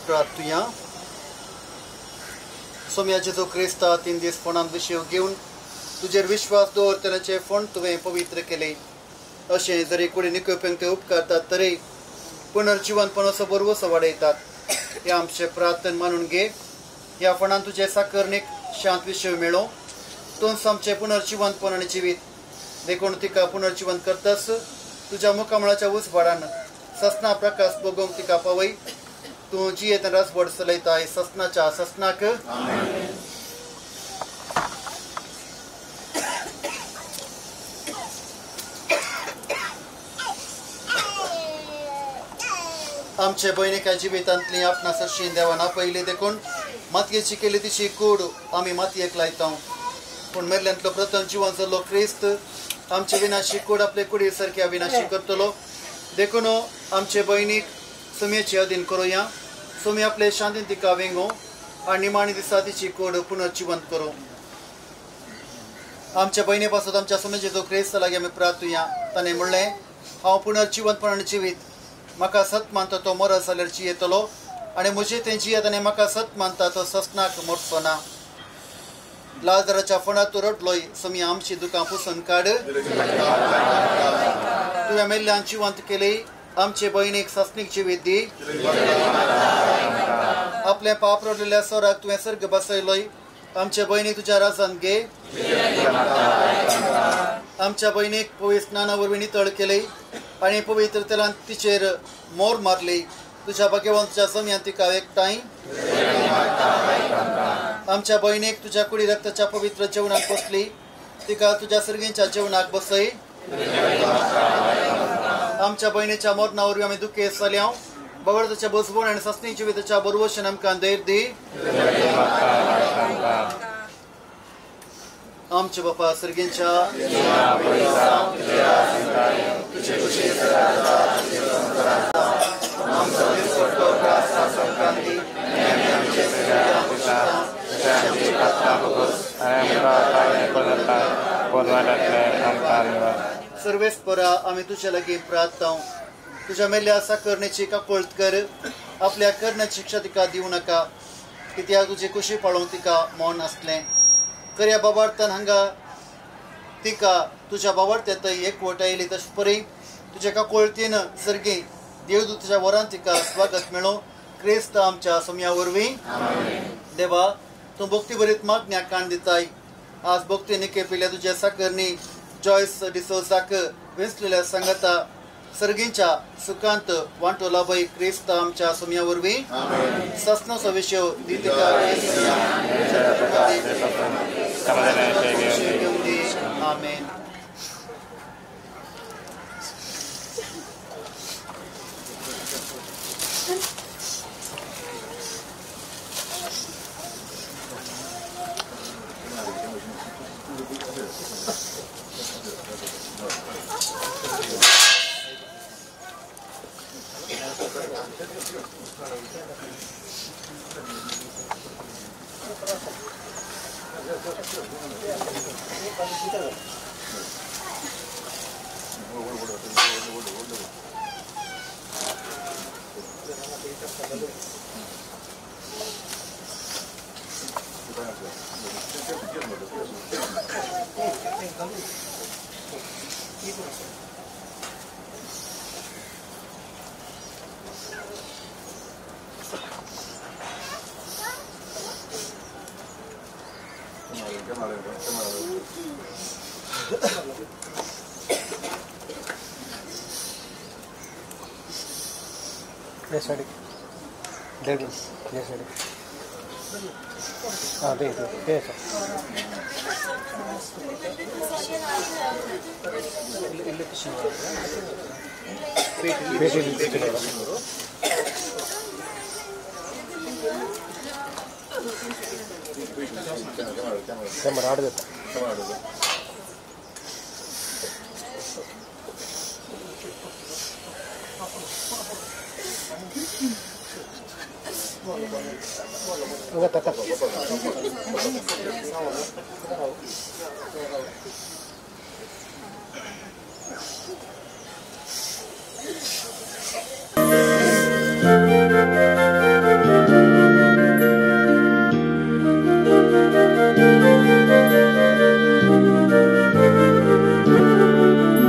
प्रार्थुया. सोम्या जेजू क्रिस्ता 3 दीस फोंडांत विशीव घेवन तुजेर विश्वास दवरतल्याचे फोंड तुवें पवित्र केले. अशें जरी कुडी निकोवप्यांक ते उपकारतात तरी पुनर्जिवनपणाचो बरवसो वाडयतात. हे आमचे प्रार्थन मानून घे. ह्या फोंडान तुजे साकरणीक शांत विशीव मेळो. तूंच आमचें पुनर्जिवनपण आनी जिवीत देखून तिका पुनर्जिवन करतास तुज्या मुखामळाच्या उजवाडान ससना प्रकाश भोगोवंक तिका पावय. तूं जियेत राजवट चलयताय ससनाच्या ससनाक. आमचे भयणीच्या जिवितांतली आपणा सरशी देवान आपयली देखून मातयेची केली तिची कूड आमी मातयेक लायता. पूण मेल्ल्यांतलो प्रथम जिवन जाल्लो क्रिस्त आमचे विनाशी कूड आपले कुडी सारकी अविनाशी करतलो. देखून आमचे भयणीक सुमयेचे अधीन करुया. सुमी आपले शांतीन तिका वेंगो आनी निमाणी दिसा तिची कूड पुनर्जिवंत करूं. आमच्या भयणी पासून आमच्या सुमेचे जो क्रिस्त लागीं आमी प्रार्थुया. ताणें म्हणलें, हांव पुनर्जिवंतपणान जिवीत, म्हाका सत मानता तो मरत जाल्यार जियेतलो आनी म्हजे तें जियेत आनी म्हाका सत मानता तो ससनाक मोडचो ना. लाजराच्या फोंडात तूं रडलोय, सोमी आमची दुकां पुसून काड. तुवें मेल्ल्यान जिवंत केली, आमचे भयणीक सासणीक जिवीत दी. आपलें पाप रडलेल्या सोराक तुवें सर्ग बसयलोय, आमचे भयणीक तुज्या राजान घे. आमच्या भयणीक पवित्र स्नाना वरवीं नितळ केली आनी पवित्र तेलान तिचेर मोर मारली. तुज्या भाग्यवंतच्या जमयान तिका एकठांय. आमच्या भयणीक तुज्या कुडी रक्ताच्या पवित्र जेवणाक बसली, तिका तुज्या सर्गींच्या जेवणाक बसय. आमच्या भयणीच्या मरणा वरवीं आमी दुखेस्त जाल्या, बगडताच्या बसवण आनी सासणी जिविताच्या बरवशन आमकां धैर्य दी. आमच्या बापा सर्गींच्या सर्वेस्परा आमी तुज्या लागीं प्रार्थना. तुज्या मेल्ल्या साकरणेची काकळत कर, आपल्या करण्याची शिक्षा तिका दिवं नाका, कित्याक तुजी कुशी पाळोवंक तिका मौन आसलें. करया बाबार्थान हांगा तिका तुज्या बाबार्थ्या थंय एकवट आयली, तशें परी तुज्या काकुळतीन सर्गी देवदूताच्या वरान तिका स्वागत मेळूं. क्रिस्त आमच्या सोम्या वरवीं. देवा, तूं भक्ती बरीत मागण्याक कान दिताय. आज भक्ती निकेपिल्ल्या तुज्या साकरणी जॉयस डिसोजाक वेंचलेल्या सांगाता सर्गींच्या सुखांत वांटो लाभय. क्रिस्त आमच्या सोम्या वरवीं. सासणाचो विशय दी तिका. आमेन.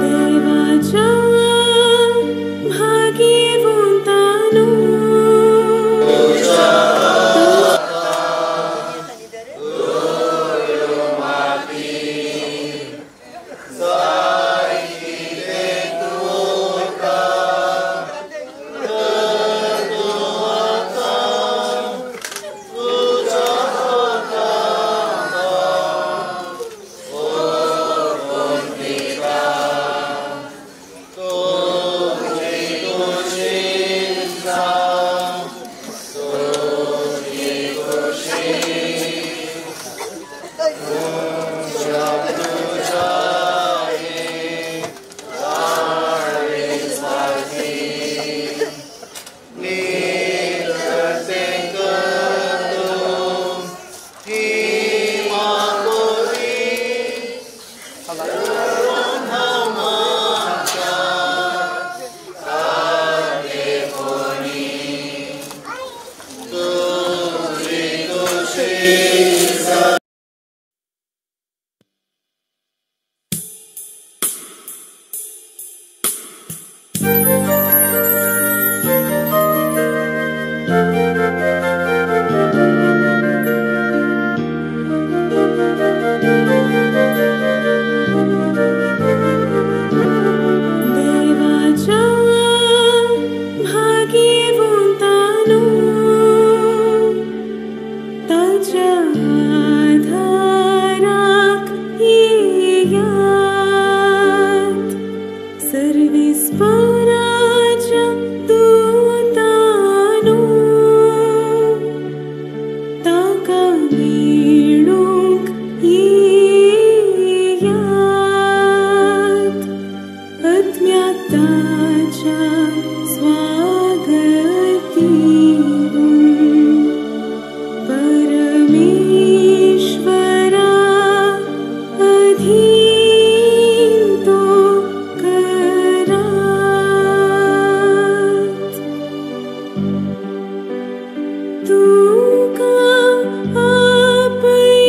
देवाच्या भाग्यवंतानो. देवाच्या भाग्यवंतानो ताच्या आधाराक येयात, सर्वेस्पराच्या दूतानो ताका मेळूंक येयात, आत्म्याताच्या स्वागत दिवून परमेश्वरा अधीन तो करात. तुका आपयललो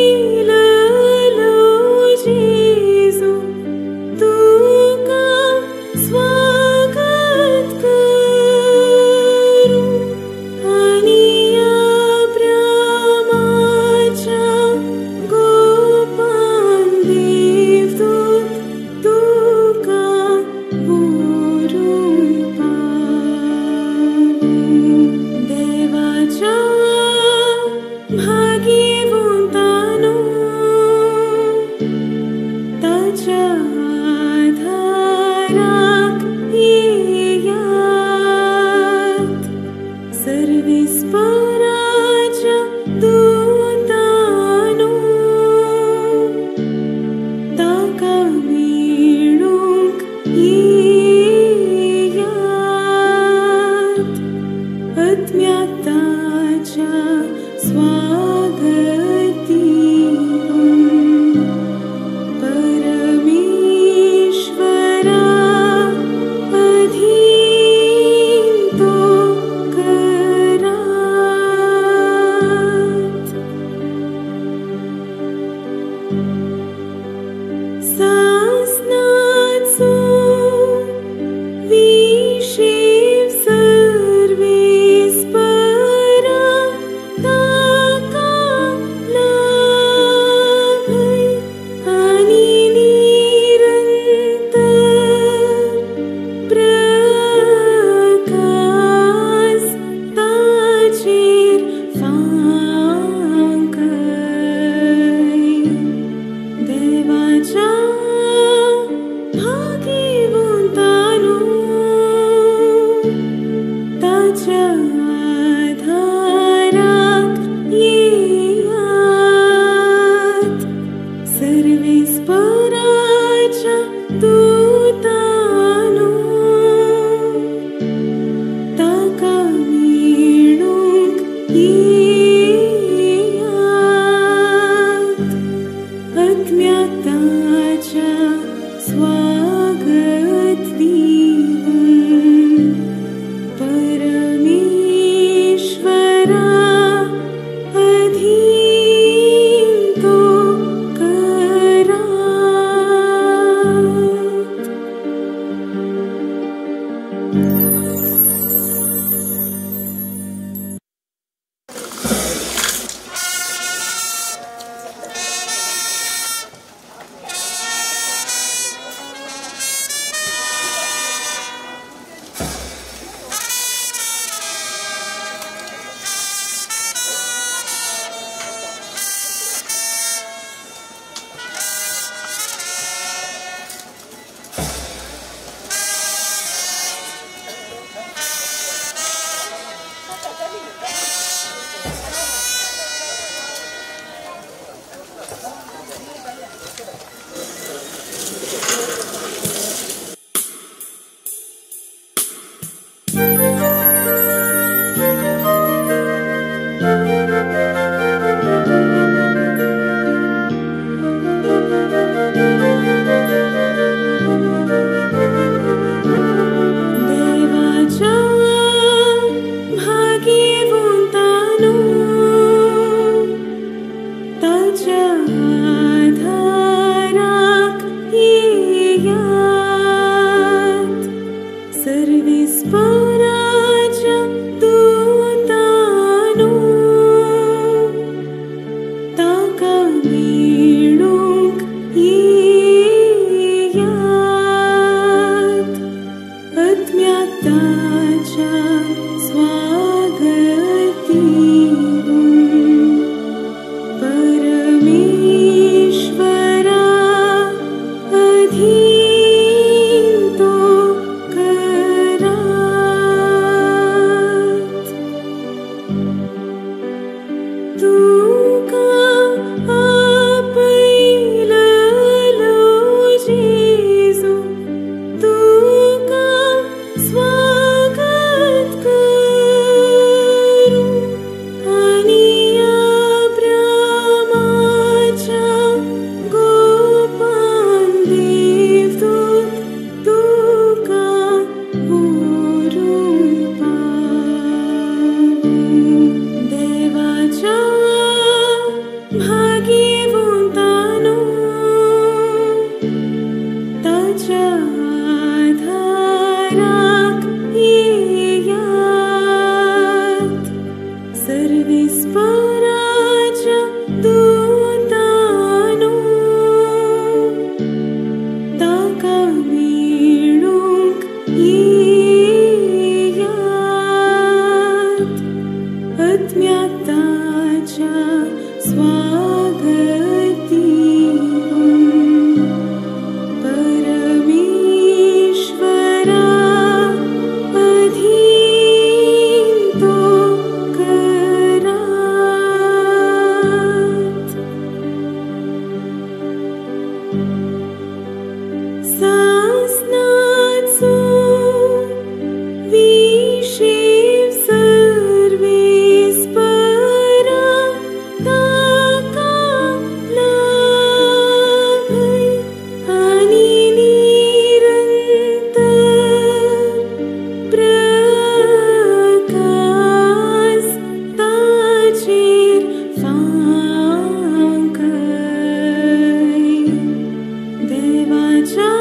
जेजू, तुका स्वागत करूं आनी या प्रेमाच्या मेळूंक येयात आत्म्या ताच्या स्वागतीं परमेश्वरा अधीन तो करात. तुका आपयललो जेजू, तुका स्वागत करूं आनी अब्रामाच्या गोपान देवदूत तुका व्हरूंक पावूं. देवाच्या भाग्यवंतानो ताच्या आधाराक येयात, सर्वेस्पराच्या दूतानो ताका मेळूंक येयात, आत्म्या ताच्या स्वागतीं परमेश्वरा अधीन तो करात. सासनाचो विशेव सर्वेस्परा ताका लाभय आनी निरंतर प्रकाश ताचेर फांकय. देवाच्या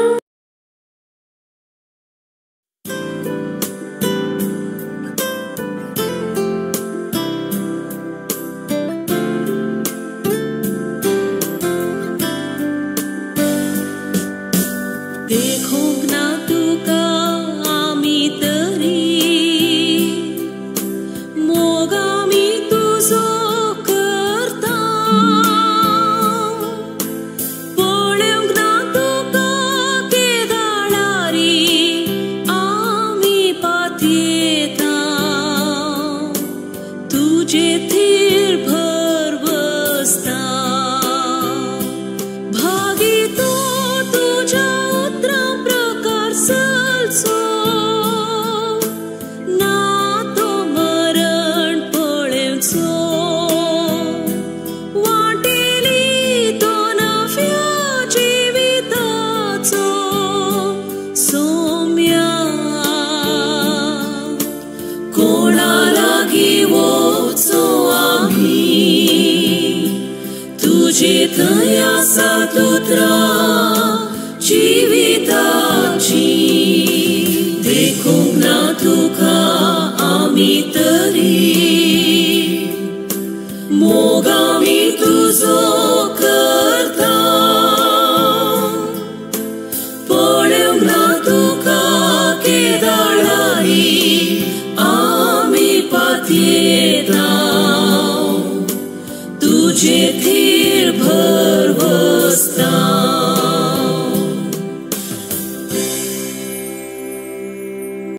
देखूंक ना तुका आमी तरी मोग आमी तुजो करता, पळोवंक ना तुका केदाळारी आमी पातयेता, तुजे थीर भर बसता. भागी तो तुज्या उतरां प्रकार चलचो ना तो मरण पळेवचो, वाटेली तो नव्या जिविताचो सोम्या. कोणा लागीं वचो आमी, तुजे थंय आसात उतरां जिविताची, देखूंक ना तुका आमी तरी मोग आमी तुजो करता, पळोवंक ना तुका केदाळारी आमी पातयेता, तुजे